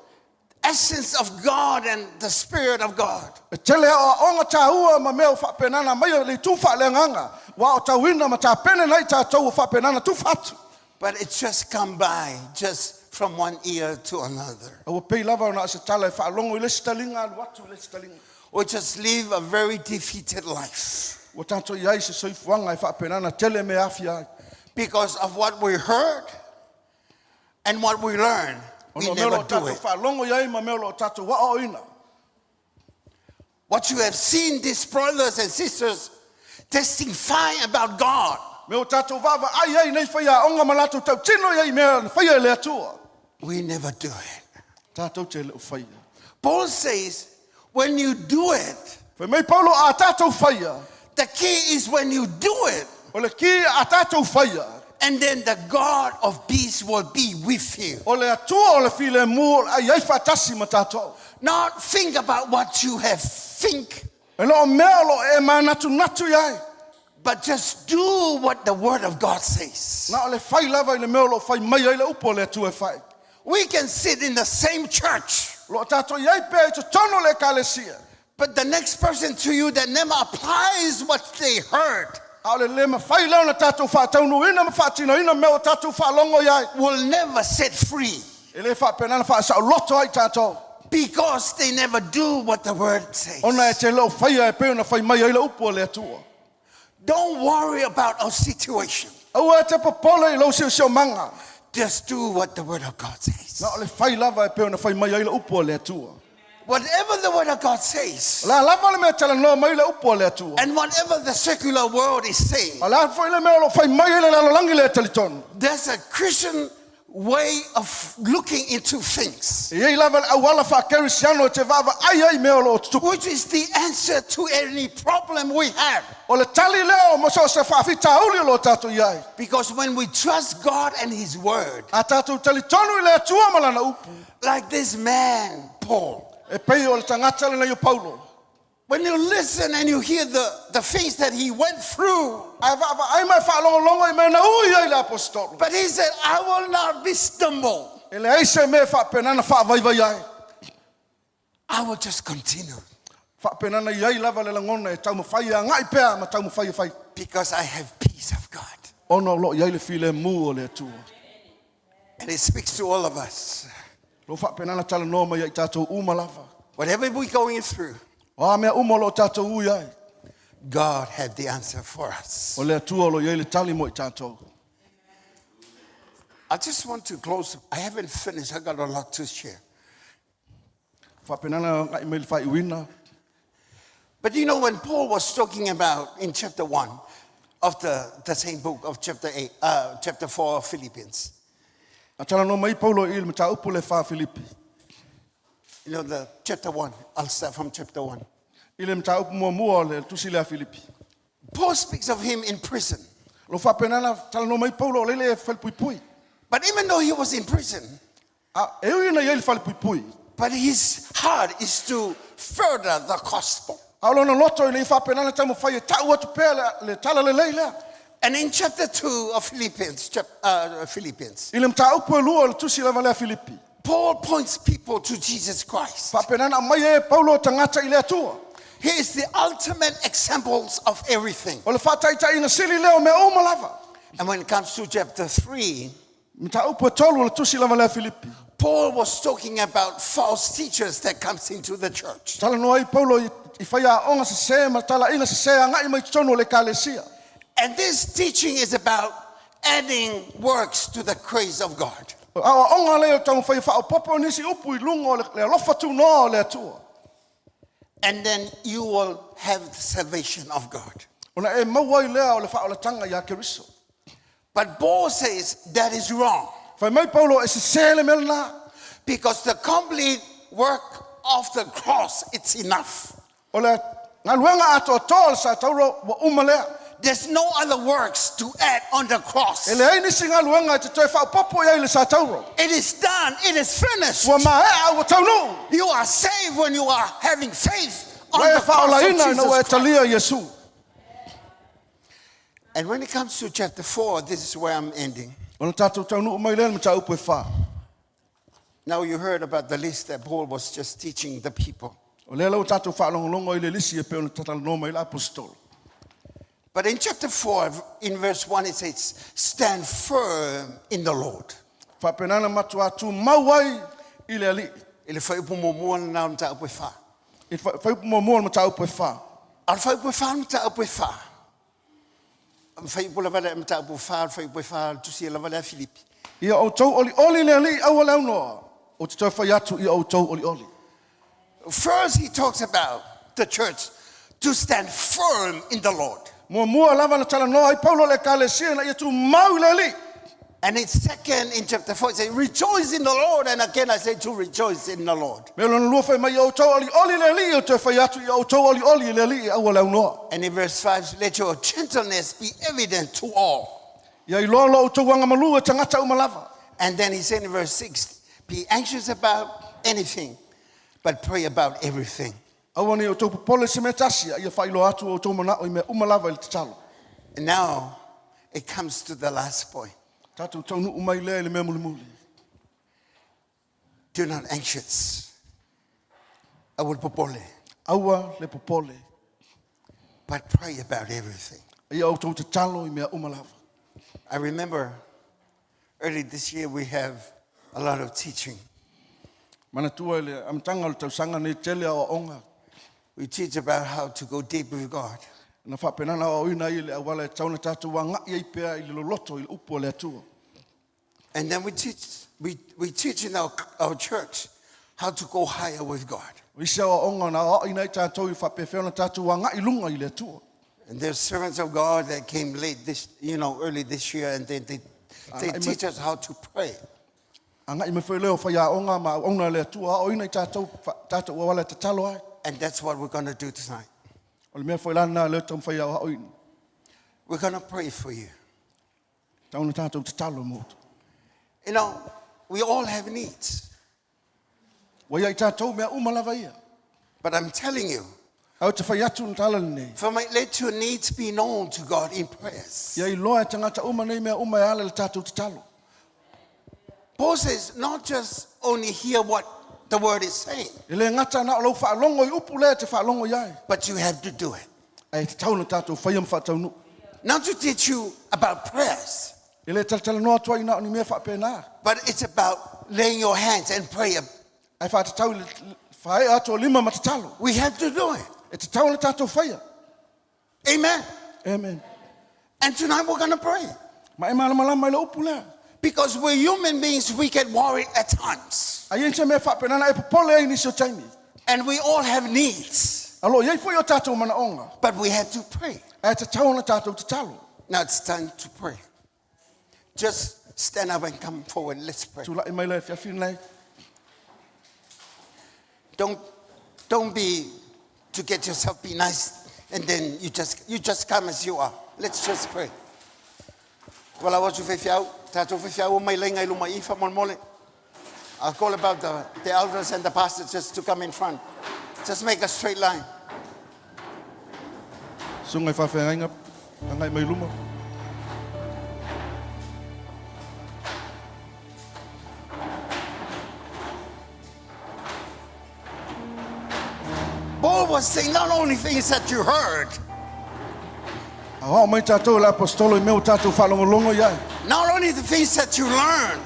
[SPEAKER 1] essence of God and the Spirit of God.
[SPEAKER 3] E tele aoaoga tāua ma mea o faapenana mai o le itu faaleagaga ua aotauina ma tapena ai tatou ua faapenana tufa atu.
[SPEAKER 1] But it just come by just from one ear to another.
[SPEAKER 3] A ua pei lava ona o se tala e faalogo i le isi taliga alu atu i le isi taliga.
[SPEAKER 1] We just live a very defeated life
[SPEAKER 3] Ua tatou i ai se soifuaga e faapenana tele mea e aafia ai.
[SPEAKER 1] because of what we heard and what we learn. We
[SPEAKER 3] Ona o mea o
[SPEAKER 1] never
[SPEAKER 3] loo
[SPEAKER 1] do
[SPEAKER 3] tatou
[SPEAKER 1] it.
[SPEAKER 3] faalogo i ai ma mea o loo tatou aoaoina.
[SPEAKER 1] What you have seen these brothers and sisters testify about God,
[SPEAKER 3] Mea ua tatou vaavaai ai nei faiaoga ma latou tautino i ai i mea na faia e le Atua.
[SPEAKER 1] we never do it.
[SPEAKER 3] Tatou te le o faia.
[SPEAKER 1] Paul says, when you do it,
[SPEAKER 3] Fai mai Paulo a tatou faia.
[SPEAKER 1] the key is when you do it,
[SPEAKER 3] O le ki a tatou faia.
[SPEAKER 1] And then the God of peace will be with you.
[SPEAKER 3] O le Atua o le filemu o le a i ai faatasi ma tatou.
[SPEAKER 1] Not think about what you have think,
[SPEAKER 3] E le o mea o lo o e manatunatu i ai.
[SPEAKER 1] but just do what the word of God says.
[SPEAKER 3] Na o le fai lava i le mea o lo o fai mai ai le upu a le Atua e fai.
[SPEAKER 1] We can sit in the same church,
[SPEAKER 3] O lo o tatou i ai pea i totonu o le ekalesia.
[SPEAKER 1] but the next person to you that never applies what they heard
[SPEAKER 3] A o le le mafai lea ona tatou faataunuuina ma faatinoina mea ua tatou faalogo i ai.
[SPEAKER 1] will never set free
[SPEAKER 3] E le faapena ona faasaoloto ai tatou.
[SPEAKER 1] because they never do what the word says.
[SPEAKER 3] Ona e te le o faia e pei ona fai mai ai le upu a le Atua.
[SPEAKER 1] Don't worry about our situation.
[SPEAKER 3] Aua e te popole i lou siosiomaga.
[SPEAKER 1] Just do what the word of God says.
[SPEAKER 3] Na o le fai lava e pei ona fai mai ai le upu a le Atua.
[SPEAKER 1] Whatever the word of God says,
[SPEAKER 3] O le a lava le mea e talanoa mai le upu a le Atua.
[SPEAKER 1] and whatever the secular world is saying,
[SPEAKER 3] O le a foi le mea o lo o fai mai ai le lalolagi lea e talitonu.
[SPEAKER 1] there's a Christian way of looking into things,
[SPEAKER 3] E i ai lava le auala faakerisiano e te vaavaai ai i mea o lo o tutupu.
[SPEAKER 1] which is the answer to any problem we have.
[SPEAKER 3] O le tali lea o mo so o se faafitauli o lo o tatou i ai.
[SPEAKER 1] Because when we trust God and His Word,
[SPEAKER 3] A tatou talitonu i le Atua ma lana upu.
[SPEAKER 1] like this man, Paul,
[SPEAKER 3] E pei o le tagata lenei o Paulo.
[SPEAKER 1] when you listen and you hear the things that he went through,
[SPEAKER 3] Ae vaavaai ma e faalogologo i mea na ui ai le apostolo.
[SPEAKER 1] but he said, I will not be stumbled.
[SPEAKER 3] E leai se mea e faapena na faavaivai ai.
[SPEAKER 1] I will just continue
[SPEAKER 3] Faapena na i ai lava le lagona e taumafai e agai pea ma taumafai e fai.
[SPEAKER 1] because I have peace of God.
[SPEAKER 3] Ona o lo o i ai le filemu o le Atua.
[SPEAKER 1] And it speaks to all of us.
[SPEAKER 3] Lo faapena na talanoa mai ai tatou uma lava.
[SPEAKER 1] Whatever we're going through,
[SPEAKER 3] O a mea uma o lo o tatou ui ai.
[SPEAKER 1] God had the answer for us.
[SPEAKER 3] O le Atua o lo o i ai le tali mo i tatou.
[SPEAKER 1] I just want to close. I haven't finished. I got a lot to share.
[SPEAKER 3] Faapena na agai mai le faaiuina.
[SPEAKER 1] But you know, when Paul was talking about in chapter 1 of the same book of chapter 8, chapter 4 of Philippians,
[SPEAKER 3] A talanoa mai Paulo i le mataupu le whā Filipi.
[SPEAKER 1] you know, the chapter 1, I'll start from chapter 1.
[SPEAKER 3] I le mataupu muamua o le tusi lea Filipi.
[SPEAKER 1] Paul speaks of him in prison.
[SPEAKER 3] Lo faapena na talanoa mai Paulo o lele e falepuipui.
[SPEAKER 1] But even though he was in prison,
[SPEAKER 3] A e ui ina i ai le falepuipui.
[SPEAKER 1] but his heart is to further the gospel.
[SPEAKER 3] A o lona loto i le i faapena na taumafai e tau atu pea le tala lelei lea.
[SPEAKER 1] And in chapter 2 of Philippians, Philippians,
[SPEAKER 3] I le mataupu e lua o le tusi lava lea Filipi.
[SPEAKER 1] Paul points people to Jesus Christ.
[SPEAKER 3] Faapena na aumai e Paulo o tagata i le Atua.
[SPEAKER 1] He is the ultimate examples of everything.
[SPEAKER 3] O le faataitaiga sili lea o mea uma lava.
[SPEAKER 1] And when it comes to chapter 3,
[SPEAKER 3] Mataupu e tolu o le tusi lava lea Filipi.
[SPEAKER 1] Paul was talking about false teachers that comes into the church.
[SPEAKER 3] Talanoa ai Paulo i faiaoga sesē ma talaiga sesē agai mai totonu o le ekalesia.
[SPEAKER 1] And this teaching is about adding works to the grace of God.
[SPEAKER 3] O aoaoga lea o taumafai e faaopoopo o nisi upu i luga o le alofa tunoa o le Atua.
[SPEAKER 1] And then you will have the salvation of God.
[SPEAKER 3] Ona e maua ai lea o le faaolataga iā Keriso.
[SPEAKER 1] But Paul says that is wrong
[SPEAKER 3] Fai mai Paulo e sesē le mea lenā.
[SPEAKER 1] because the complete work of the cross it's enough.
[SPEAKER 3] O le galuega atoatoa o le satauro ua uma lea.
[SPEAKER 1] There's no other works to add on the cross.
[SPEAKER 3] E leai nisi galuega e te toe faaopoopo i ai le satauro.
[SPEAKER 1] It is done. It is finished.
[SPEAKER 3] Ua maea ua taunuu.
[SPEAKER 1] You are saved when you are having faith on
[SPEAKER 3] Ua e
[SPEAKER 1] the cross of
[SPEAKER 3] faaolaina ina ua e
[SPEAKER 1] Jesus Christ.
[SPEAKER 3] talia Iesu.
[SPEAKER 1] And when it comes to chapter 4, this is where I'm ending.
[SPEAKER 3] Ona tatou taunuu mai lea le mataupu e whā.
[SPEAKER 1] Now you heard about the list that Paul was just teaching the people.
[SPEAKER 3] O lea lau tatou faalogologo i le lisi e pei ona talanoa mai le apostolo.
[SPEAKER 1] But in chapter 4, in verse 1, it says, Stand firm in the Lord.
[SPEAKER 3] Faapena na matuā tumau ai i le Alii.
[SPEAKER 1] I le fuaiupu muamua lena o le mataupu e fa.
[SPEAKER 3] I le fuaiupu muamua o le mataupu e fa.
[SPEAKER 1] A o le fuaiupu e fa le mataupu e fa. Fuaiupu lava lea mataupu fa, le fuaiupu e fa, le tusi lava lea Filipi.
[SPEAKER 3] Ia outou olioli i le Alii aua le aunoa. Ou te toe fai atu ia outou olioli.
[SPEAKER 1] First, he talks about the church to stand firm in the Lord.
[SPEAKER 3] Muamua lava na talanoa ai Paulo i le ekalesia ina ia tumau i le Alii.
[SPEAKER 1] And it's second in chapter 4, it says, Rejoice in the Lord. And again, I say to rejoice in the Lord.
[SPEAKER 3] Mea lona lua fai mai ia outou olioli i le Alii, ou toe fai atu ia outou olioli i le Alii aua le aunoa.
[SPEAKER 1] And in verse 5, let your gentleness be evident to all.
[SPEAKER 3] Ia iloa lo outou agamalu e tagata uma lava.
[SPEAKER 1] And then he said in verse 6, be anxious about anything, but pray about everything.
[SPEAKER 3] Aua ne i outou popole i se mea tasi, a ia faailoa atu o outou manao i mea uma lava i le tatalo.
[SPEAKER 1] And now it comes to the last point.
[SPEAKER 3] Tatou taunuu mai lea i le mea mulimuli.
[SPEAKER 1] Do not anxious. Aua le popole,
[SPEAKER 3] Aua le popole.
[SPEAKER 1] but pray about everything.
[SPEAKER 3] A ia outou tatalo i mea uma lava.
[SPEAKER 1] I remember early this year we have a lot of teaching.
[SPEAKER 3] Manatua i le amataga o le tausaga nei tele aoaoga.
[SPEAKER 1] We teach about how to go deep with God.
[SPEAKER 3] Na faapena ona aoaoina ai i le auala e tatau ona tatou aga'i ai pea i le loloto i le upu a le Atua.
[SPEAKER 1] And then we teach in our church how to go higher with God.
[SPEAKER 3] O isi aoaoga na aoaoina ai tatou i faapefea ona tatou aga'i i luga i le Atua.
[SPEAKER 1] And there's servants of God that came late this, you know, early this year, and they teach us how to pray.
[SPEAKER 3] Aga'i mai foi lea o faiaoga ma auauna a le Atua aoaoina i tatou tatou auala e tatalo ai.
[SPEAKER 1] And that's what we're going to do tonight.
[SPEAKER 3] O le mea foi la lena lea e taumafai e aoaoina.
[SPEAKER 1] We're going to pray for you.
[SPEAKER 3] Tatau ona tatou tatalo mo outou.
[SPEAKER 1] We all have needs.
[SPEAKER 3] Ua ia i tatou mea uma lava ia.
[SPEAKER 1] But I'm telling you,
[SPEAKER 3] Ae ou te fai atu le tala lenei.
[SPEAKER 1] for my, let your needs be known to God in prayers.
[SPEAKER 3] Ia iloa e tagata uma nei mea uma e ala i le tatou tatalo.
[SPEAKER 1] Paul says, not just only hear what the word is saying,
[SPEAKER 3] E le gata na o lau faalogo i upu lea e te faalogo i ai.
[SPEAKER 1] but you have to do it.
[SPEAKER 3] Ae tatau ona tatou faia ma faataunuu.
[SPEAKER 1] Not to teach you about prayers,
[SPEAKER 3] E le talatalanoa atu ai na o ni mea faapena.
[SPEAKER 1] but it's about laying your hands and prayer.
[SPEAKER 3] Ae faatatau i le faaee atu o lima ma tatalo.
[SPEAKER 1] We have to do it.
[SPEAKER 3] E tatau ona tatou faia.
[SPEAKER 1] Amen.
[SPEAKER 3] Amen.
[SPEAKER 1] And tonight we're going to pray.
[SPEAKER 3] Ma e malamalama i le upu lea.
[SPEAKER 1] Because we're human beings, we get worried at times.
[SPEAKER 3] A i ai se mea faapena na e popole ai nisi o taimi.
[SPEAKER 1] And we all have needs.
[SPEAKER 3] A o lo o i ai foi o tatou manaoga.
[SPEAKER 1] But we have to pray.
[SPEAKER 3] Ae tatau ona tatou tatalo.
[SPEAKER 1] Now it's time to pray. Just stand up and come forward. Let's pray.
[SPEAKER 3] Tula'i mai le afiafi lenei.
[SPEAKER 1] Don't be to get yourself be nice and then you just come as you are. Let's just pray. Well, I want you faifeau, tatou faifeau mai lenga i luma i faamolemole. I'll call about the elders and the pastors just to come in front. Just make a straight line.
[SPEAKER 3] Susuga i faafeagaiga, aga'i mai luma.
[SPEAKER 1] Paul was saying not only things that you heard,
[SPEAKER 3] Aoao mai tatou e le aposetolo i mea ua tatou faalogologo i ai.
[SPEAKER 1] not only the things that you learned,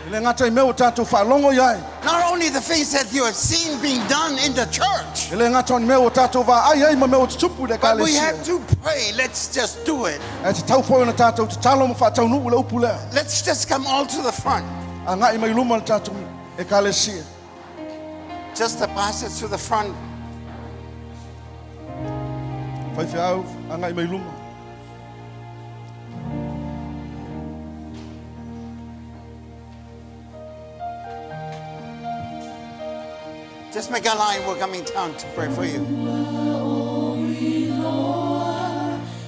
[SPEAKER 3] E le gata i mea ua tatou faalogo i ai.
[SPEAKER 1] not only the things that you have seen being done in the church,
[SPEAKER 3] E le gata o ni mea ua tatou vaai ai ma mea ua tutupu i le
[SPEAKER 1] but we
[SPEAKER 3] ekalesia.
[SPEAKER 1] have to pray. Let's just do it.
[SPEAKER 3] Ae tatau foi ona tatou tatalo ma faataunuu le upu lea.
[SPEAKER 1] Let's just come all to the front.
[SPEAKER 3] Aga'i mai luma le tatou ekalesia.
[SPEAKER 1] Just the pastors to the front.
[SPEAKER 3] Faifeau, aga'i mai luma.
[SPEAKER 1] Just make a line. We're coming down to pray for you.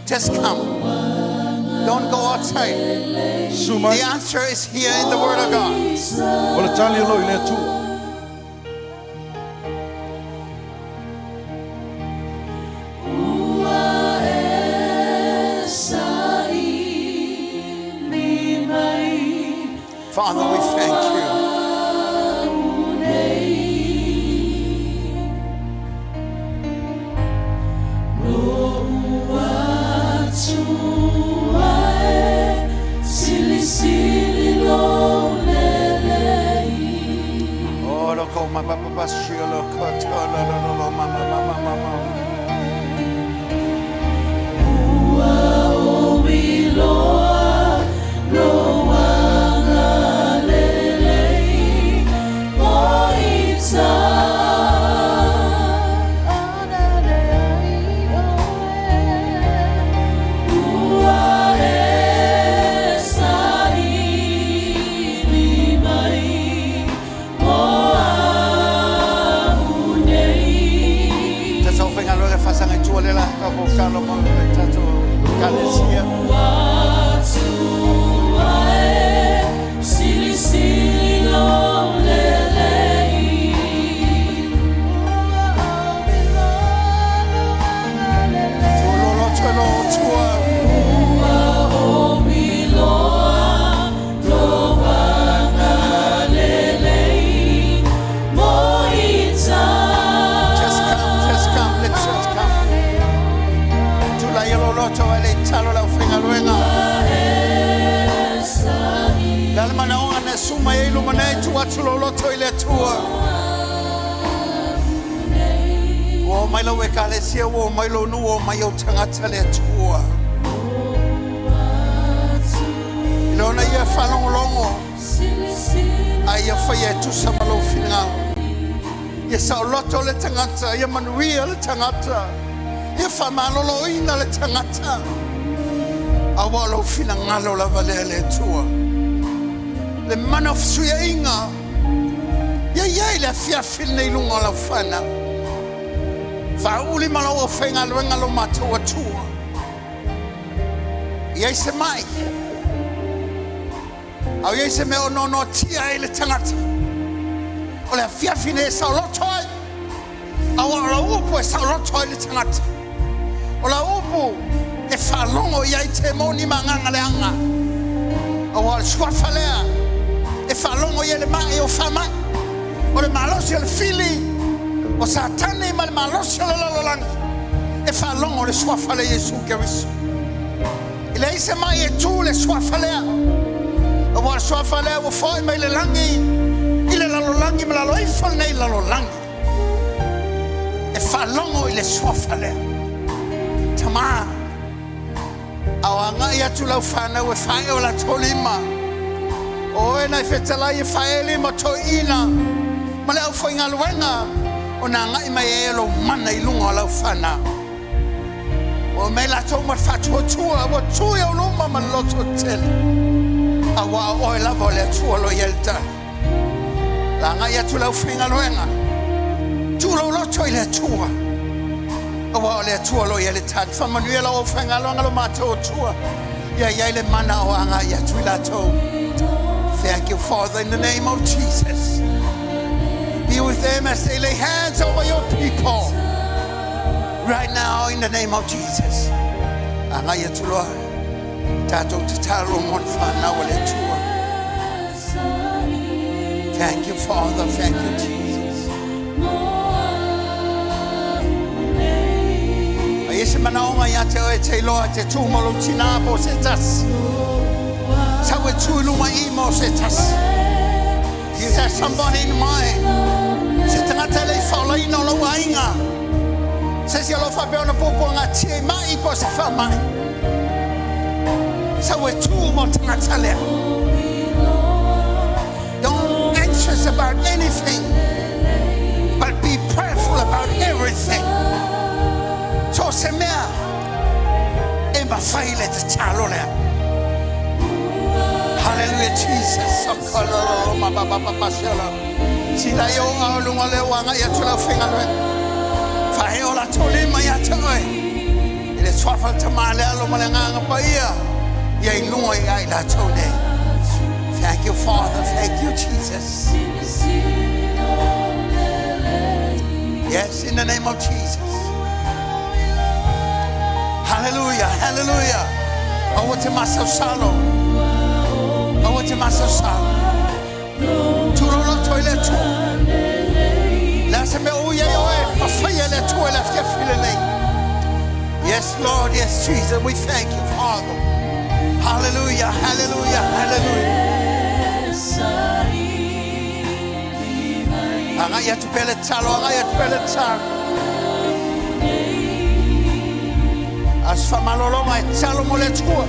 [SPEAKER 1] Just come. Don't go outside.
[SPEAKER 3] Susu mai,
[SPEAKER 1] The answer is here in the Word of God.
[SPEAKER 3] o le tali o lo o i le Atua.
[SPEAKER 1] Father, we thank you. Oh, look, oh, my, my, my, my, she, look, oh, to, lo, lo, lo, lo, ma, ma, ma, ma, ma, ma. Tatou faigaluega e faasaga i tua le la ka mo kalo mo le tatou ekalesia.
[SPEAKER 2] Atua e, silisili lou lelei. Ua omi loa lou agalelei.
[SPEAKER 1] Tuuloloto e lou Atua.
[SPEAKER 2] Ua omi loa lou agalelei mo ita.
[SPEAKER 1] Just come, just come, let's just come. Tula ia loloto e le talo lau faigaluega. Le ale manaoga na suma e ilu mana e tu atu loloto i le Atua. Ua o mai lau ekalesia, ua o mai lou nuu, ua o mai ou tagata le Atua. I lona ia faalogologo, a ia faia e tusa ma lou finagalo. Ia saoloto le tagata, ia manuia le tagata. Ia faamaloloina le tagata. Aua o lou finagalo lava lea le Atua. Le mana o fesuiaiga. Ia iai le afiafi lenei luga o lau fanau. Faauli ma lau aufaigaluega lo matou Atua. Ia i se mai. Au ia i se mea o nonoa tia ai le tagata. O le afiafi nei e saoloto ai. Aua o lau upu e saoloto ai le tagata. O lau upu e faalogo i ai temoni ma agaga leaga. Aua o le suafa lea e faalogo i ai le mai o faamai. O le malosi o le fili o Satani ma le malosi o le lalolagi. E faalogo le suafa le Iesu Keriso. I leai se mai e tu le suafa lea. Aua o le suafa lea ua fo'i mai le lagi i le lalolagi ma lalo ifo lenei lalolagi. E faalogo i le suafa lea. Tamā, ao agai atu lau fanau e fae o latou lima. O oe na e fetalai e fae lima toeaiina. Ma le aufaigaluega o na agai mai e lou mana i luga o lau fanau. O mai latou ma le faatuatua ua tu i au luma ma le loto tele. Aua o oe lava o le Atua lo i ai le tali. La agai atu lau faigaluega. Tu lou loto i le Atua. Aua o le Atua lo i ai le tali. Faamanuia lau aufaigaluega lo matou Atua. Ia iai le mana o agai atu i latou. Thank you, Father, in the name of Jesus. Be with them as they lay hands over your people. Right now, in the name of Jesus. Agai atu loa. Tatou tatalo mo le fanau o le Atua. Thank you, Father. Thank you, Jesus. A i se manaoga ia te oe te iloa te tu mo lou tinā po o se tasi. Sau e tu i luma i mo se tasi. You have somebody in mind. Se tagata le i faolaina o lau aiga. Se si alofa pe ona popo ngā tia i mai po se wha mai. Sau e tu mo tagata lea. Don't anxious about anything, but be prayerful about everything. So se mea e mawhai le tatalo lea. Hallelujah, Jesus. Sila i o au lunga le wanga i atu lau faigaluega. Fae o latou lima ia te oe. I le suafa le Tamā le Alo ma le Agaga Paia. Ia i luga i ai latou nei. Thank you, Father. Thank you, Jesus. Yes, in the name of Jesus. Hallelujah, hallelujah. Aua te masaosalo. Aua te masaosalo. Tūlolo toi le Atua. Le asa mea ui ai oe, mawhaia le Atua le afiafi lenei. Yes, Lord, yes, Jesus, we thank you, Father. Hallelujah, hallelujah, hallelujah. Agai atu pea le talo, agai atu pea le talo. As whamalolonga e talo mo le Atua.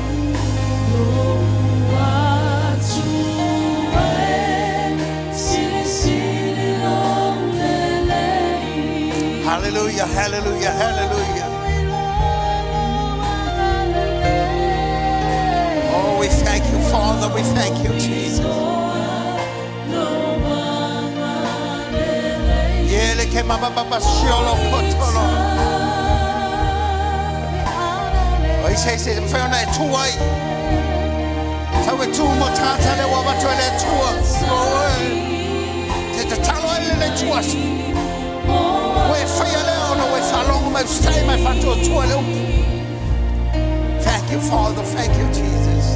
[SPEAKER 1] Hallelujah, hallelujah, hallelujah. Oh, we thank you, Father. We thank you, Jesus. Yele ke mababa siolo kotolo. O ise ise mwhai ona e tu ai. Sau e tu mo tagata le ua avatu e le Atua mo oe. Te tatalo ai lenei ituaso. Ua e faia lea ona ua e faalogo mai usitai ma e faatuatua i le upu. Thank you, Father. Thank you, Jesus.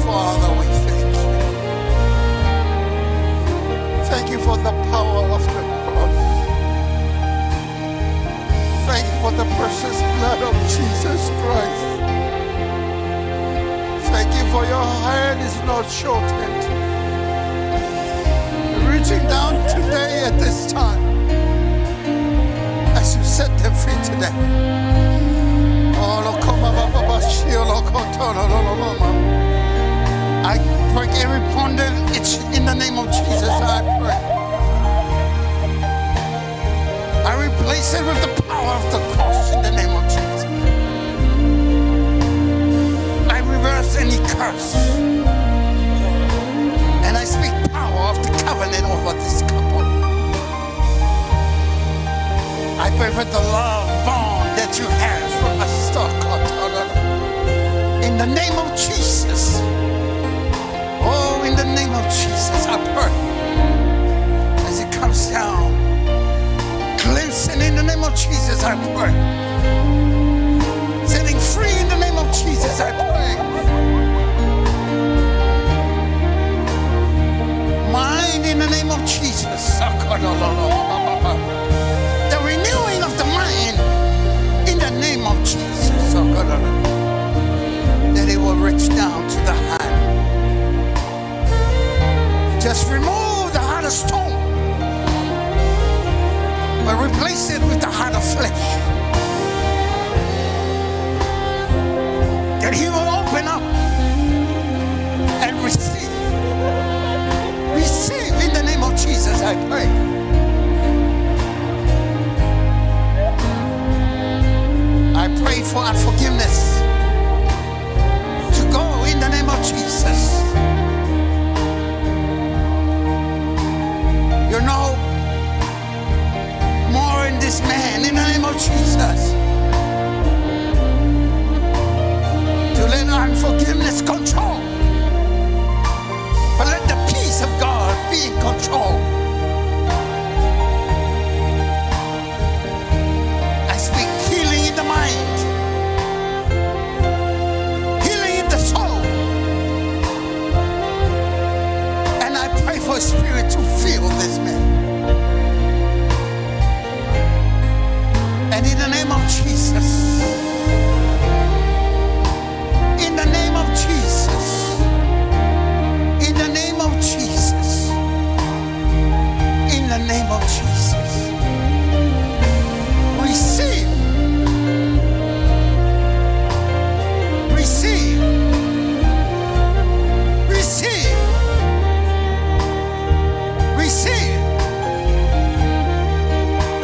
[SPEAKER 1] Father, we thank you. Thank you for the power of the cross. Thank you for the precious blood of Jesus Christ. Thank you for your hand is not shortened. Reaching down today at this time as you set them free today. Oh, I break every bondage in the name of Jesus. I pray. I replace it with the power of the cross in the name of Jesus. I reverse any curse. And I speak power of the covenant over this couple. I pray for the love bond that you have for us. In the name of Jesus. Oh, in the name of Jesus, I pray. As it comes down, cleansing in the name of Jesus, I pray. Setting free in the name of Jesus, I pray. Mind in the name of Jesus. The renewing of the mind in the name of Jesus. That it will reach down to the heart. Just remove the heart of stone, but replace it with the heart of flesh. That he will open up and receive. Receive in the name of Jesus, I pray. I pray for unforgiveness to go in the name of Jesus. You're no more in this man in the name of Jesus. for Spirit to fill this man. And in the name of Jesus, in the name of Jesus, in the name of Jesus, in the name of Jesus, receive, receive, receive, receive,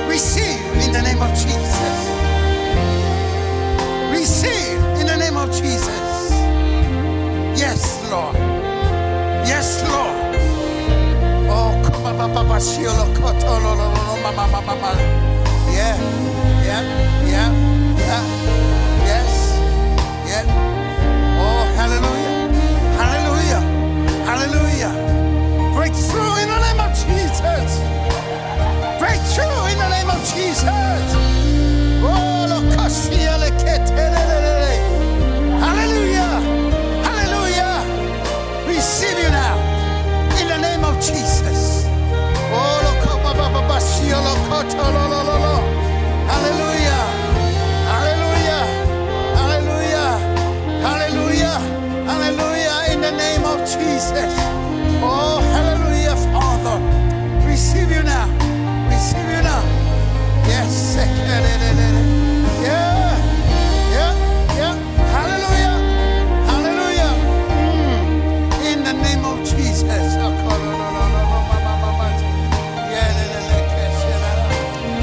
[SPEAKER 1] receive in the name of Jesus. Receive in the name of Jesus. Yes, Lord. Yes, Lord. Oh, come on, ba, shiolo, koto, lo, lo, lo, lo, ma, ma, ma, ma, ma. Yeah, yeah, yeah, yeah. Yes, yeah. Oh, hallelujah. Hallelujah. Hallelujah. Breakthrough in the name of Jesus. Breakthrough in the name of Jesus. Oh, lo, kosia, le, ke, te, le, le, le, le. Hallelujah. Hallelujah. Receive you now in the name of Jesus. Oh, lo, ko, ba, ba, ba, ba, shi, lo, ko, to, lo, lo, lo, lo. Hallelujah. Hallelujah. Hallelujah. Hallelujah. Hallelujah. In the name of Jesus. Oh, hallelujah, Father. Receive you now. Receive you now. Yes. Yeah. Yeah. Yeah. Hallelujah. Hallelujah. In the name of Jesus.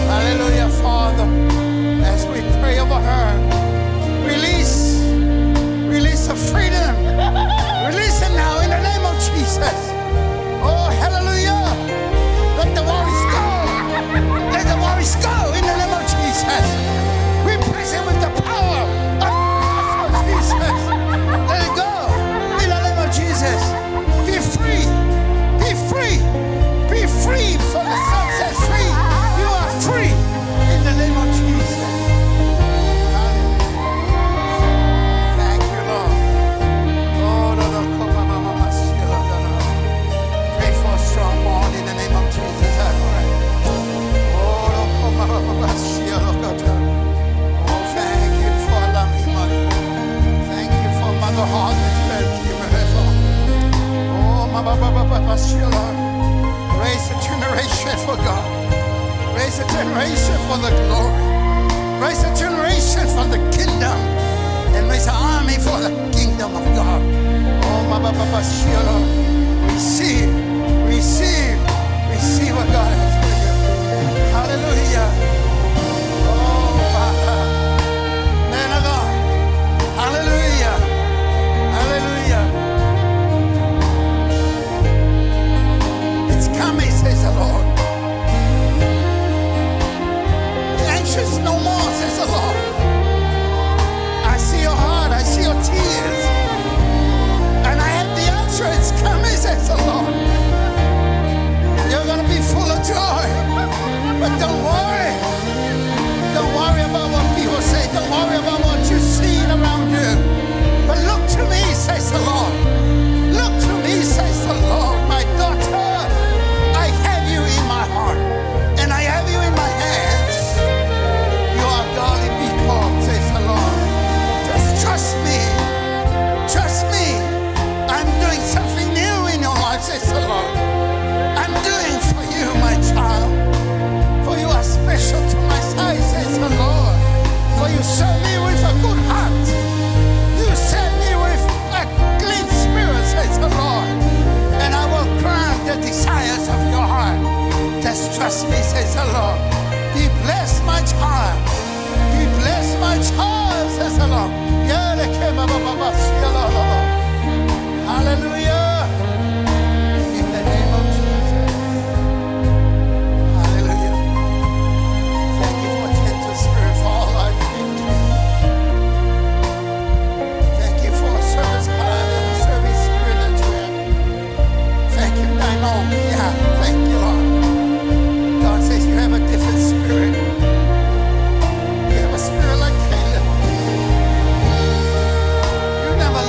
[SPEAKER 1] Hallelujah, Father. As we pray over her, release, release the freedom. Release it now in the name of Jesus. Oh, hallelujah. Let the worries go. Let the worries go in the name of Jesus. We praise him with the power of Jesus. Let it go in the name of Jesus. Be free. Be free. Be free for the Son set free. You are free in the name of Jesus. Hallelujah. Thank you, Lord. Oh, no, no, come on, mama, mama, no, no. Pray for a strong bond in the name of Jesus. I pray. Oh, no, come on, mama, mama, no, no, no. Oh, thank you for loving mother. Thank you for mother heart that you have given her for. Oh, mama, mama, mama, no. Raise a generation for God. Raise a generation for the glory. Raise a generation for the kingdom. And raise an army for the kingdom of God. Oh, mama, mama, Shiloh. Receive, receive, receive what God has for you. Hallelujah. Oh, Father. Man of God. Hallelujah. Hallelujah. It's coming, says the Lord. Be anxious no more, says the Lord. I see your heart, I see your tears. And I have the answer, it's coming, says the Lord. You're going to be full of joy. But don't worry. Don't worry about what people say. Don't worry about what you see around you. But look to me, says the Lord. Look to me, says the Lord, my daughter. I have you in my heart, and I have you in my hands. You are godly people, says the Lord. Just trust me. Trust me. I'm doing something new in your life, says the Lord. I'm doing for you, my child. For you are special to my sight, says the Lord. For you serve me with a good heart. You serve me with a clean spirit, says the Lord. And I will grant the desires of your heart. Just trust me, says the Lord. Be blessed, my child. Be blessed, my child, says the Lord. Hallelujah. In the name of Jesus. Hallelujah. Thank you for gentle spirit for all I thank you. Thank you for a service heart and a service spirit that you have. Thank you. I know. Yeah. Thank you, Lord. God says you have a different spirit. You have a spirit like Caleb. You never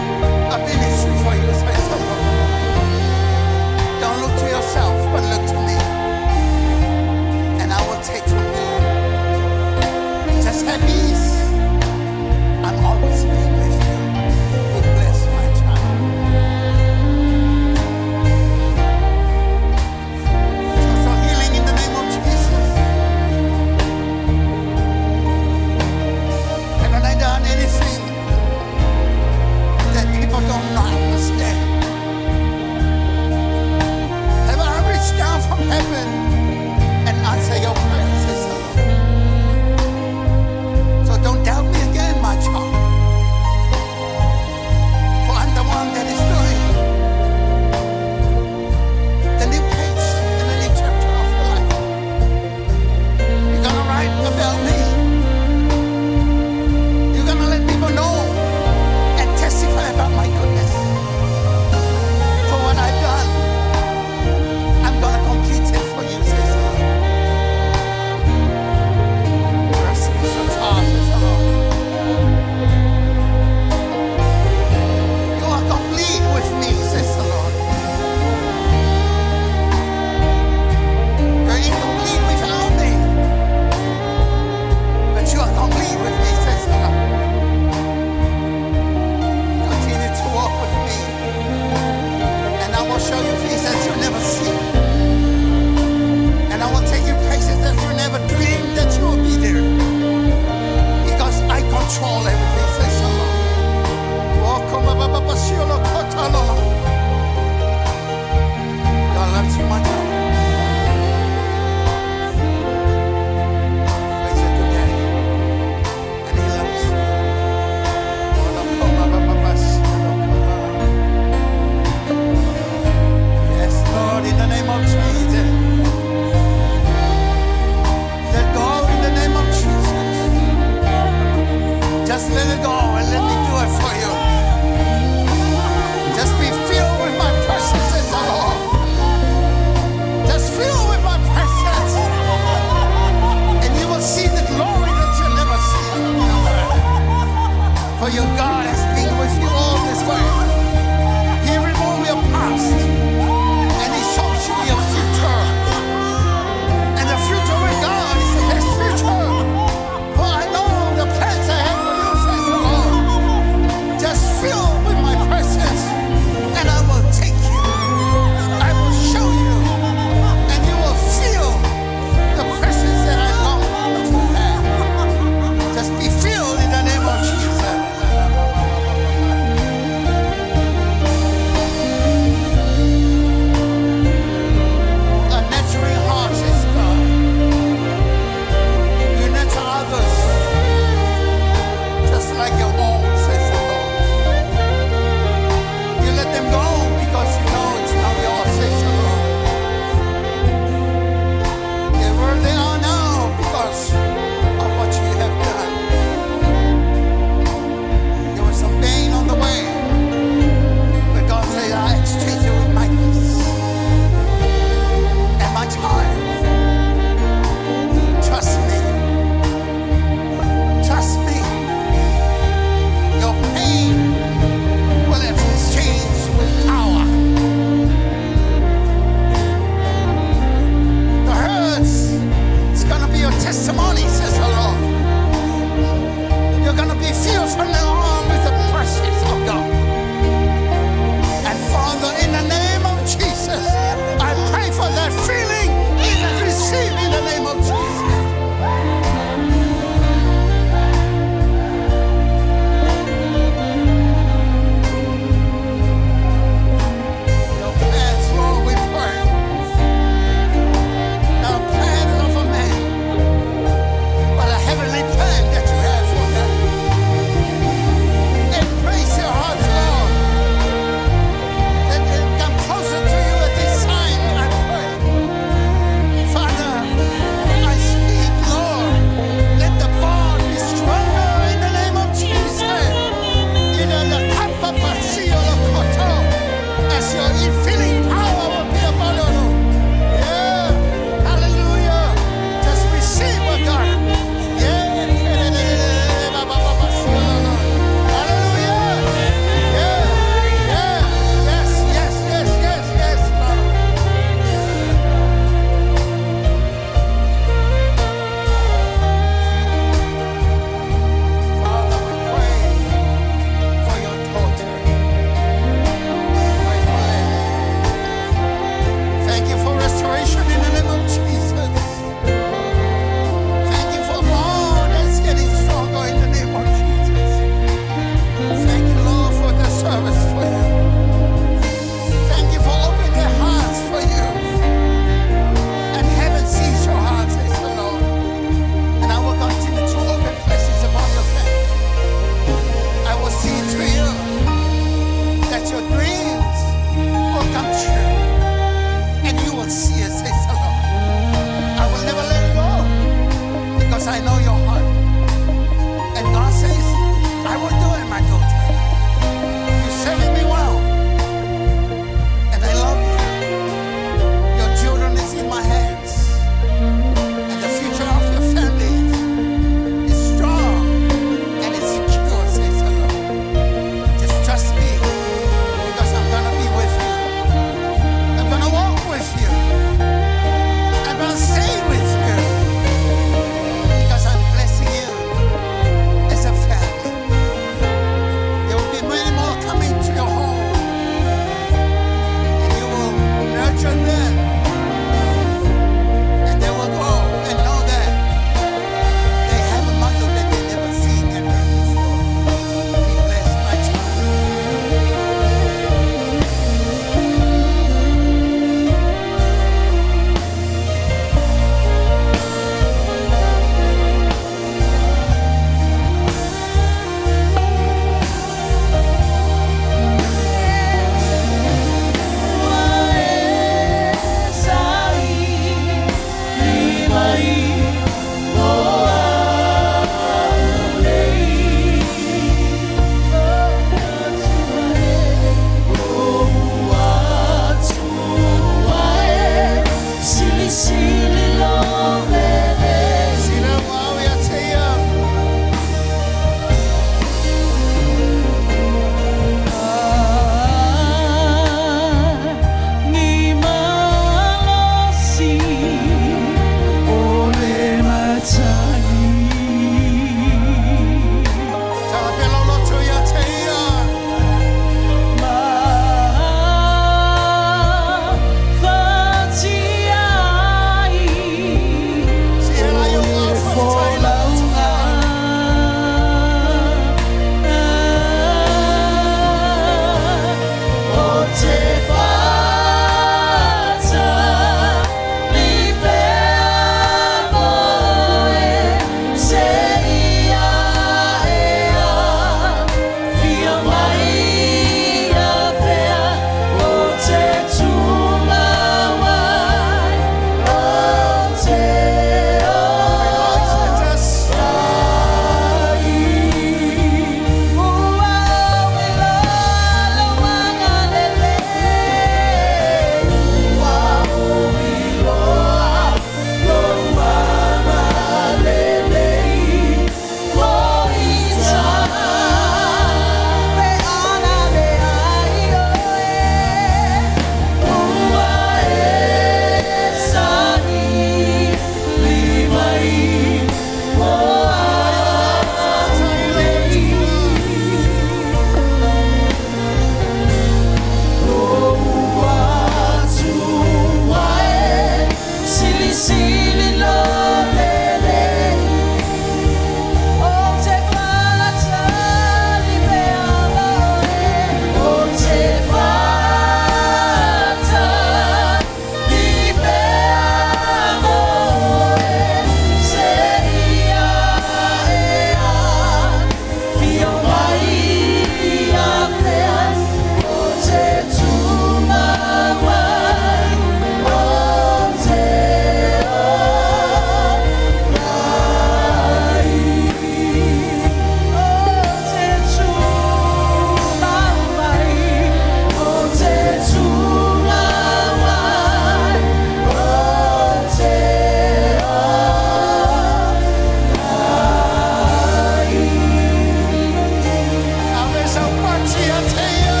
[SPEAKER 1] Ave sau pati a te ia.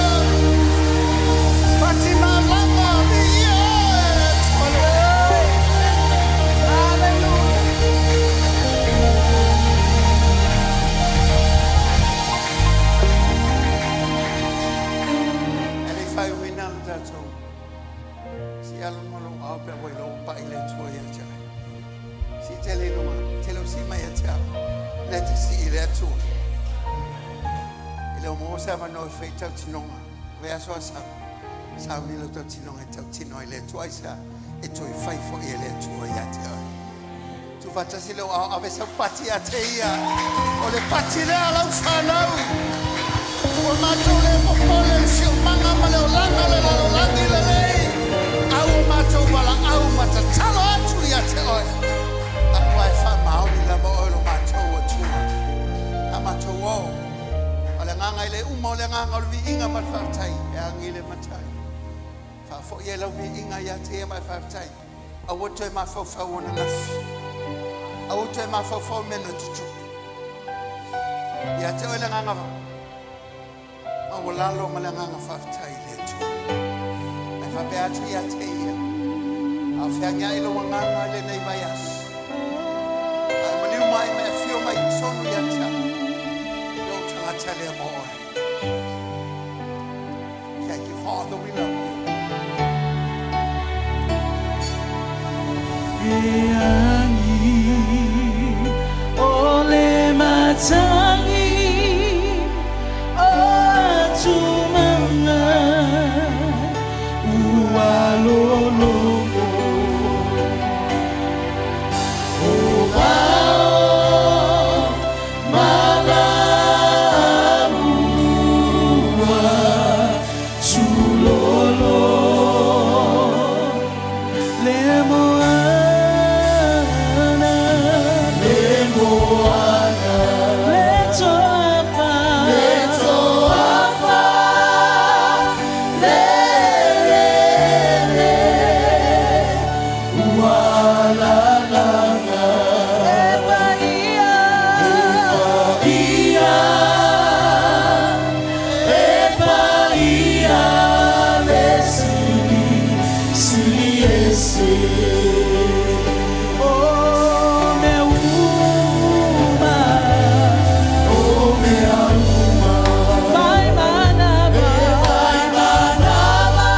[SPEAKER 1] Pati malama ni ia e. E le fai uina le tatou. Si alu malo au pe wai lo pa ile tua ia te ai. Si te le luma, te lo si mai ia te au. Le te si ile atua. Ile o mo sa ma no e tau tinonga. Ve aso asa. Sa ni lo tau tinonga e tau tino ile atua i sa. E toi fai fo ile atua ia te ai. Tu fatasi le au ave sau pati a te ia. O le pati lea lau whanau. Ua matou le popole le siomanga ma le olaga le lalolagi lelei. Au o matou valaau ma tatalo atu ia te oe. Aua e faamaoni lava oe lo matou Atua. A matou o. O le agaga i le uma o le agaga o le viiga ma le faafetai e agi le matai. Faafoi ai lau viiga ia te ia ma e faafetai. Aua toe mafaufau ona nafi. Aua toe mafaufau mea na tutupu. Ia te oe le agaga maualalo ma le agaga faafetai i le Atua. Ae faapea atu ia te ia, a o feagiai lou agaga i lenei vaiaso. A e maliu mai ma e afio mai i totonu ia te au, lou tagata lea mo oe. Thank you, Father, we love you.
[SPEAKER 2] E agi o le matagi o atumanga ua lologo o vao malaua tulolo Le moana, le moana, le toafa, le toafa, le le le, ualalanga. E paia, e paia, e paia le sili, sili ese. O mea uma, o mea uma, vai manava, vai manava,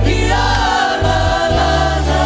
[SPEAKER 2] ia la la la.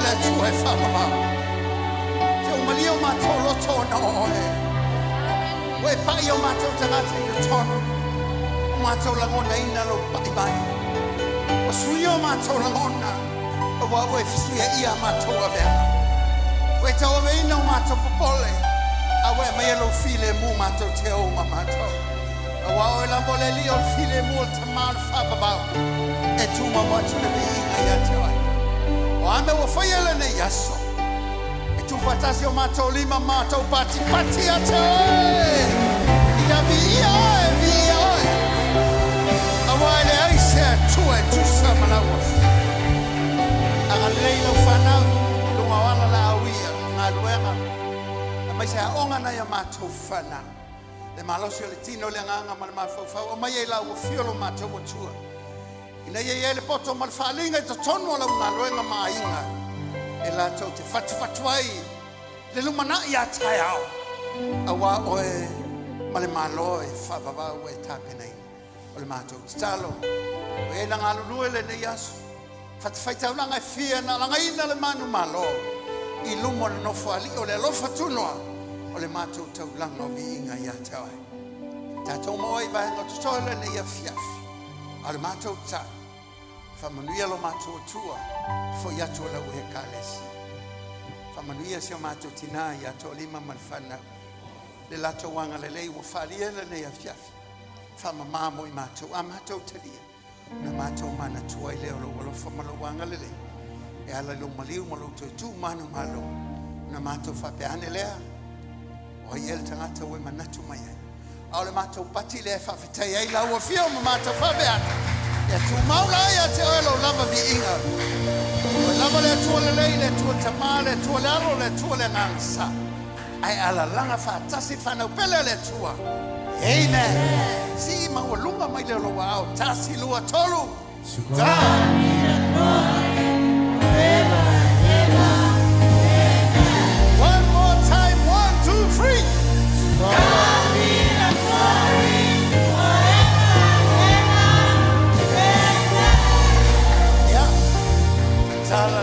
[SPEAKER 1] le Atua e faavavau. Se ua malie o matou loto ona o oe. Ua e pai o matou tagata i totonu. Ua matou lagonaina lou pai mai. Ua suia o matou lagona, aua ua e fesuiaia a matou aveaga. Ua e tauaveina o matou popole, a ua e aumaia lou filemu matou te ou ma matou. Aua o oe lava o le Alii o le filemu o le Tama o le faavavau, e tumau atu le viiga ia te oe. O a mea ua faia i lenei aso, e tuufaatasi o matou lima ma matou patipati ia te oe. Ia viia oe, viia oe. Aua e leai se Atua e tusa ma lau Afioga. Agalelei i lau fanau, i luga o ala laauia, galuega, aemaise aoga nai a matou fanau. Le malosi o le tino, le agaga ma le mafaufau, aumaia i lau afio lo matou Atua. Ina ia i ai le poto ma le faaaliga i totonu o lau galuega ma aiga, e latou te fatufatu ai le lumanai a taeao, aua oe ma le Malo e faavavau ua e tapenaina. O le matou tatalo, o e na galulue lenei aso, fatafaitaulaga e fia na lagaina le manumalo i luma o le Nofoalii o le alofa tunoa o le matou taulaga o viiga ia te oe. Tatou maua ai vaega o totoe lenei afiafi, a o le matou tatalo, faamanuia lo matou Atua, foi atu o lau Ekalesia. Faamanuia si o matou tinā ia Toalima ma le fanau, le latou agalelei ua faaalia i lenei afiafi, faamama mo i matou, a matou talia, na matou manatua ai lea o lou alofa ma lou agalelei, e ala i lou maliu ma lou toe tu manumalo, na matou faapea ane lea, o ai ea le tagata ua e manatu mai ai. A o le matou pati lea e faafetai ai lau afio ma matou faapea ane, ia tumau la ia te oe lou lava viiga. Oe lava le Atua lelei, le Atua Tama, le Atua le Alo, le Atua le Agaga Sa. Ae alalaga faatasi le fanau pele a le Atua. Amen. Sii maualuga mai lea o lou aao. Tasi, lua, tolu. Ta. One more time. One, two, three.
[SPEAKER 2] God be the glory forever and ever.
[SPEAKER 1] Ia. Tala.